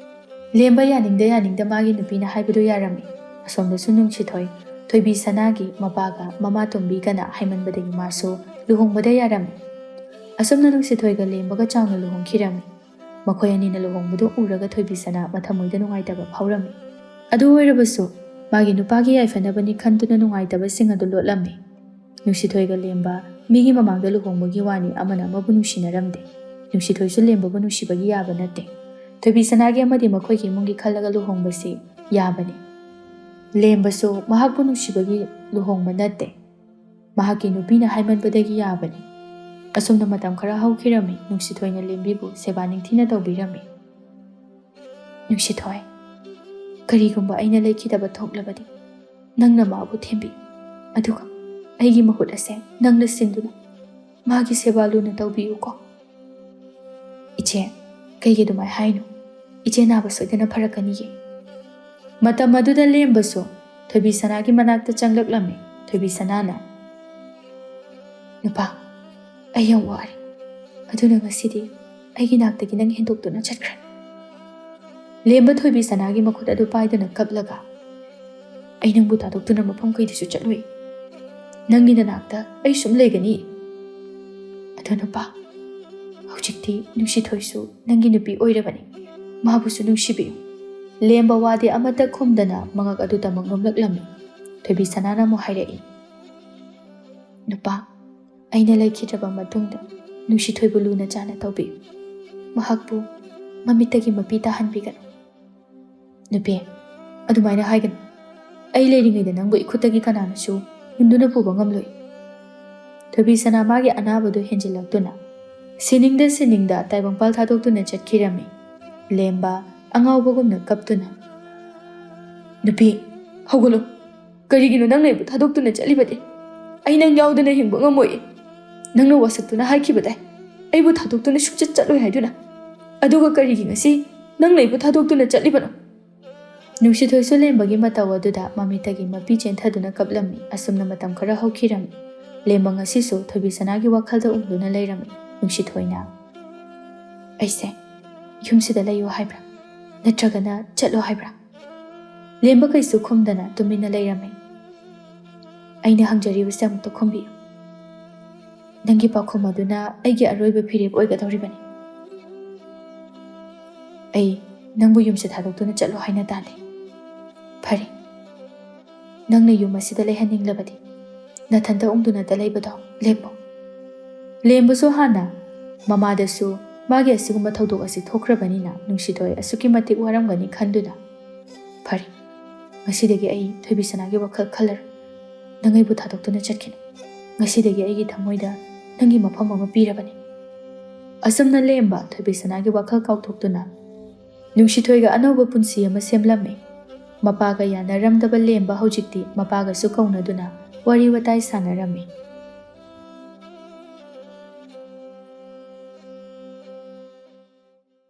ꯂꯦꯝꯕ ꯌꯥꯅꯤꯡꯗ ꯌꯥꯅꯤꯡꯗ ꯃꯥꯒꯤ ꯅꯨꯄꯤꯅ ꯍꯥꯏꯕꯗꯨ ꯌꯥꯔꯝꯃꯤ꯫ ꯑꯁꯣꯝꯗꯁꯨ ꯅꯨꯡꯁꯤꯊꯣꯏ, ꯊꯣꯏꯕꯤ ꯁꯅꯥꯒꯤ ꯃꯄꯥꯒ ꯃꯃꯥ ꯇꯣꯝꯕꯤꯒꯅ ꯍꯥꯏꯃꯟꯕꯗꯒꯤ ꯃꯥꯁꯨ ꯂꯨꯍꯣꯡꯕꯗ ꯌꯥꯔꯝꯃꯤ꯫ ꯑꯁꯨꯝꯅ ꯅꯨꯡꯁꯤꯊꯣꯏꯒ ꯂꯦꯝꯕꯒ ꯆꯥꯎꯅ ꯂꯨꯍꯣꯡꯈꯤꯔꯝꯃꯤ꯫ ꯃꯈꯣꯏ ꯑꯅꯤꯅ ꯂꯨꯍꯣꯡꯕꯗꯨ ꯎꯔꯒ ꯊꯣꯏꯕꯤ ꯁꯅꯥ ꯃꯊꯃꯣꯏꯗ ꯅꯨꯡꯉꯥꯏꯇꯕ ꯐꯥꯎꯔꯝꯃꯤ꯫ ꯑꯗꯨ ꯑꯣꯏꯔꯕꯁꯨ ꯃꯥꯒꯤ ꯅꯨꯄꯥꯒꯤ ꯌꯥꯏꯐꯅꯕꯅꯤ ꯈꯟꯗꯨꯅ ꯅꯨꯡꯉꯥꯏꯇꯕꯁꯤꯡ ꯑꯗꯨ ꯂꯣꯠꯂꯝꯃꯤ꯫ ꯅꯨꯡꯁꯤꯊꯣꯏꯒ ꯂꯦꯝꯕ ꯃꯤꯒꯤ ꯃꯃꯥꯡꯗ ꯂꯨꯍꯣꯡꯕꯒꯤ ꯋꯥꯅꯤ, ꯑꯃꯅ ꯑꯃꯕꯨ ꯅꯨꯡꯁꯤꯅꯔꯝꯗꯦ꯫ ꯅꯨꯡꯁꯤꯊꯣꯏꯁꯨ ꯂꯦꯝꯕꯕꯨ ꯅꯨꯡꯁꯤꯕꯒꯤ ꯌꯥꯕ ꯅꯠꯇꯦ꯫ ꯊꯣꯏꯕꯤ ꯁꯅꯥꯒꯤ ꯑꯃꯗꯤ ꯃꯈꯣꯏꯒꯤ ꯏꯃꯨꯡꯒꯤ ꯈꯜꯂꯒ ꯂꯨꯍꯣꯡꯕꯁꯤ ꯌꯥꯕꯅꯤ꯫ ꯂꯦꯝꯕꯁꯨ ꯃꯍꯥꯛꯄꯨ ꯅꯨꯡꯁꯤꯕꯒꯤ ꯂꯨꯍꯣꯡꯕ ꯅꯠꯇꯦ꯫ ꯃꯍꯥꯛꯀꯤ ꯅꯨꯄꯤꯅ ꯍꯥꯏꯃꯟꯕꯗꯒꯤ ꯌꯥꯕꯅꯤ꯫ ꯑꯁꯨꯝꯅ ꯃꯇꯝ ꯈꯔ ꯍꯧꯈꯤꯔꯝꯃꯤ꯫ ꯅꯨꯡꯁꯤꯊꯣꯏꯅ ꯂꯦꯝꯕꯤꯕꯨ ꯁꯦꯕꯥ ꯅꯤꯡꯊꯤꯅ ꯇꯧꯕꯤꯔꯝꯃꯤ꯫ "ꯅꯨꯡꯁꯤꯊꯣꯏ, ꯀꯔꯤꯒꯨꯝꯕ ꯑꯩꯅ ꯂꯩꯈꯤꯗꯕ ꯊꯣꯛꯂꯕꯗꯤ ꯅꯪꯅ ꯃꯥꯕꯨ ꯊꯦꯝꯕꯤ꯫ ꯑꯗꯨꯒ ꯑꯩꯒꯤ ꯃꯍꯨꯠ ꯑꯁꯦ ꯅꯪꯅ ꯁꯤꯟꯗꯨꯅ ꯃꯥꯒꯤ ꯁꯦꯕꯥ ꯂꯨꯅ ꯇꯧꯕꯤꯌꯨꯀꯣ"꯫ "ꯏꯆꯦ, ꯀꯩꯒꯤ ꯑꯗꯨꯃꯥꯏ ꯍꯥꯏꯅꯣ? ꯏꯆꯦ ꯅꯥꯕ ꯁꯣꯏꯗꯅ ꯐꯔꯛꯀꯅꯤꯌꯦ"꯫ ꯃꯇꯝ ꯑꯗꯨꯗ ꯂꯦꯝꯕꯁꯨ ꯊꯣꯏꯕꯤ ꯁꯅꯥꯒꯤ ꯃꯅꯥꯛꯇ ꯆꯪꯂꯛꯂꯝꯃꯤ꯫ ꯊꯣꯏꯕꯤ ꯁꯅꯥꯅ, "ꯅꯨꯄꯥ, ꯑꯩ ꯌꯥꯝ ꯋꯥꯔꯦ꯫ ꯑꯗꯨꯅ ꯉꯁꯤꯗꯤ ꯑꯩꯒꯤ ꯅꯥꯛꯇꯒꯤ ꯅꯪ ꯍꯦꯟꯗꯣꯛꯇꯨꯅ ꯆꯠꯈ꯭ꯔꯦ꯫ ꯂꯦꯝꯕ ꯊꯣꯏꯕꯤ ꯁꯅꯥꯒꯤ ꯃꯈꯨꯠ ꯑꯗꯨ ꯄꯥꯏꯗꯨꯅ ꯀꯞꯂꯒ, "ꯑꯩ ꯅꯪꯕꯨ ꯊꯥꯗꯣꯛꯇꯨꯅ ꯃꯐꯝ ꯀꯩꯗꯁꯨ ꯆꯠꯂꯣꯏ꯫ ꯅꯪꯒꯤ ꯅꯅꯥꯛꯇ ꯑꯩ ꯁꯨꯝ ꯂꯩꯒꯅꯤ꯫ ꯑꯗꯣ ꯅꯨꯄꯥ, ꯍꯧꯖꯤꯛꯇꯤ ꯅꯨꯡꯁꯤꯊꯣꯏꯁꯨ ꯅꯪꯒꯤ ꯅꯨꯄꯤ ꯑꯣꯏꯔꯕꯅꯤ꯫ ꯃꯥꯕꯨꯁꯨ ꯅꯨꯡꯁꯤꯕꯤꯌꯨ꯫" ꯂꯦꯝꯕ ꯋꯥꯗꯤ ꯑꯃꯠꯇ ꯈꯨꯝꯗꯅ ꯃꯉꯛ ꯑꯗꯨ ꯇꯃꯛ ꯅꯣꯝꯂꯛꯂꯝꯃꯤ꯫ ꯊꯣꯏꯕꯤ ꯁꯅꯥꯅ ꯑꯃꯨꯛ ꯍꯥꯏꯔꯛꯏ, "ꯅꯨꯄꯥ, ꯑꯩꯅ ꯂꯩꯈꯤꯗ꯭ꯔꯕ ꯃꯇꯨꯡꯗ ꯅꯨꯡꯁꯤꯊꯣꯏꯕꯨ ꯂꯨꯅ ꯆꯥꯟꯅ ꯇꯧꯕꯤꯌꯨ꯫ ꯃꯍꯥꯛꯄꯨ ꯃꯃꯤꯠꯇꯒꯤ ꯃꯄꯤ ꯇꯥꯍꯟꯕꯤꯒꯅꯨ꯫" "ꯅꯨꯄꯤ, ꯑꯗꯨꯃꯥꯏꯅ ꯍꯥꯏꯒꯅꯨ꯫ ꯑꯩ ꯂꯩꯔꯤꯉꯩꯗ ꯅꯪꯕꯨ ꯏꯈꯨꯠꯇꯒꯤ ꯀꯅꯥꯅꯁꯨ ꯍꯨꯟꯗꯨꯅ ꯄꯨꯕ ꯉꯝꯂꯣꯏ꯫" ꯊꯣꯏꯕꯤ ꯁꯅꯥ ꯃꯥꯒꯤ ꯑꯅꯥꯕꯗꯨ ꯍꯦꯟꯖꯤꯜꯂꯛꯇꯨꯅ ꯁꯤꯅꯤꯡꯗ ꯁꯤꯅꯤꯡꯗ ꯇꯥꯏꯕꯪꯄꯥꯜ ꯊꯥꯗꯣꯛꯇꯨꯅ ꯆꯠꯈꯤꯔꯝꯃꯤ꯫ ꯂꯦꯝꯕ ꯑꯉꯥꯎꯕꯒꯨꯝꯅ ꯀꯞꯇꯨꯅ, "ꯅꯨꯄꯤ, ꯍꯧꯒꯠꯂꯨ꯫ ꯀꯔꯤꯒꯤꯅꯣ ꯅꯪꯅ ꯑꯩꯕꯨ ꯊꯥꯗꯣꯛꯇꯨꯅ ꯆꯠꯂꯤꯕꯗꯤ? ꯑꯩ ꯅꯪ ꯌꯥꯎꯗꯅ ꯍꯤꯡꯕ ꯉꯝꯃꯣꯏ꯫ ꯅꯪꯅ ꯋꯥꯁꯛꯇꯨꯅ ꯍꯥꯏꯈꯤꯕꯗꯥꯏ, ꯑꯩꯕꯨ ꯊꯥꯗꯣꯛꯇꯨꯅ ꯁꯨꯡꯆꯠ ꯆꯠꯂꯣꯏ ꯍꯥꯏꯗꯨꯅ? ꯑꯗꯨꯒ ꯀꯔꯤꯒꯤ ꯉꯁꯤ ꯅꯪꯅ ꯑꯩꯕꯨ ꯊꯥꯗꯣꯛꯇꯨꯅ ꯆꯠꯂꯤꯕꯅꯣ?" ꯅꯨꯡꯁꯤꯊꯣꯏꯁꯨ ꯂꯦꯝꯕꯒꯤ ꯃꯇꯧ ꯑꯗꯨꯗ ꯃꯃꯤꯠꯇꯒꯤ ꯃꯄꯤ ꯆꯦꯟꯊꯗꯨꯅ ꯀꯞꯂꯝꯃꯤ꯫ ꯑꯁꯨꯝꯅ ꯃꯇꯝ ꯈꯔ ꯍꯧꯈꯤꯔꯝꯃꯤ꯫ ꯂꯦꯝꯕ ꯉꯁꯤꯁꯨ ꯊꯣꯏꯕꯤ ꯁꯅꯥꯒꯤ ꯋꯥꯈꯜꯗ ꯎꯪꯗꯨꯅ ꯂꯩꯔꯝꯃꯤ꯫ ꯅꯨꯡꯁꯤꯊꯣꯏꯅ, "ꯑꯩꯁꯦ ꯌꯨꯝꯁꯤꯗ ꯂꯩꯌꯨ ꯍꯥꯏꯕ꯭ꯔꯥ, ꯅꯠꯇ꯭ꯔꯒꯅ ꯆꯠꯂꯣ ꯍꯥꯏꯕ꯭ꯔꯥ?" ꯂꯦꯝꯕ ꯀꯩꯁꯨ ꯈꯨꯝꯗꯅ ꯇꯨꯃꯤꯟꯅ ꯂꯩꯔꯝꯃꯤ꯫ "ꯑꯩꯅ ꯍꯪꯖꯔꯤꯕꯁꯦ ꯑꯃꯨꯛꯇ ꯈꯨꯝꯕꯤꯌꯨ꯫ ꯅꯪꯒꯤ ꯄꯥꯎꯈꯨꯝ ꯑꯗꯨꯅ ꯑꯩꯒꯤ ꯑꯔꯣꯏꯕ ꯐꯤꯔꯦꯞ ꯑꯣꯏꯒꯗꯧꯔꯤꯕꯅꯤ꯫ ꯑꯩ ꯅꯪꯕꯨ ꯌꯨꯝꯁꯦ ꯊꯥꯗꯣꯛꯇꯨꯅ ꯆꯠꯂꯣ ꯍꯥꯏꯅ ꯇꯥꯗꯦ꯫ ꯐꯔꯦ, ꯅꯪꯅ ꯌꯨꯝ ꯑꯁꯤꯗ ꯂꯩꯍꯟꯅꯤꯡꯂꯕꯗꯤ ꯅꯊꯟꯇ ꯎꯪꯗꯨꯅꯇ ꯂꯩꯕꯗꯣ ꯂꯦꯞꯄꯣ꯫" ꯂꯦꯝꯕꯁꯨ ꯍꯥꯟꯅ ꯃꯃꯥꯗꯁꯨ ꯃꯥꯒꯤ ꯑꯁꯤꯒꯨꯝꯕ ꯊꯧꯗꯣꯛ ꯑꯁꯤ ꯊꯣꯛꯈ꯭ꯔꯕꯅꯤꯅ ꯅꯨꯡꯁꯤꯊꯣꯏ ꯑꯁꯨꯛꯀꯤ ꯃꯇꯤꯛ ꯋꯥꯔꯝꯒꯅꯤ ꯈꯟꯗꯨꯅ, "ꯐꯔꯦ, ꯉꯁꯤꯗꯒꯤ ꯑꯩ ꯊꯣꯏꯕꯤ ꯁꯅꯥꯒꯤ ꯋꯥꯈꯜ ꯈꯜꯂꯔꯣꯏ꯫ ꯅꯪ ꯑꯩꯕꯨ ꯊꯥꯗꯣꯛꯇꯨꯅ ꯆꯠꯈꯤꯅꯨ꯫ ꯉꯁꯤꯗꯒꯤ ꯑꯩꯒꯤ ꯊꯃꯣꯏꯗ ꯅꯪꯒꯤ ꯃꯐꯝ ꯑꯃ ꯄꯤꯔꯕꯅꯤ꯫" ꯑꯁꯨꯝꯅ ꯂꯦꯝꯕ ꯊꯣꯏꯕꯤ ꯁꯅꯥꯒꯤ ꯋꯥꯈꯜ ꯀꯥꯎꯊꯣꯛꯇꯨꯅ ꯅꯨꯡꯁꯤꯊꯣꯏꯒ ꯑꯅꯧꯕ ꯄꯨꯟꯁꯤ ꯑꯃ ꯁꯦꯝꯂꯝꯃꯤ꯫ ꯃꯄꯥꯒ ꯌꯥꯅꯔꯝꯗꯕ ꯂꯦꯝꯕ ꯍꯧꯖꯤꯛꯇꯤ ꯃꯄꯥꯒꯁꯨ ꯀꯧꯅꯗꯨꯅ ꯋꯥꯔꯤ ꯋꯥꯇꯥꯏ ꯁꯥꯟꯅꯔꯝꯃꯤ꯫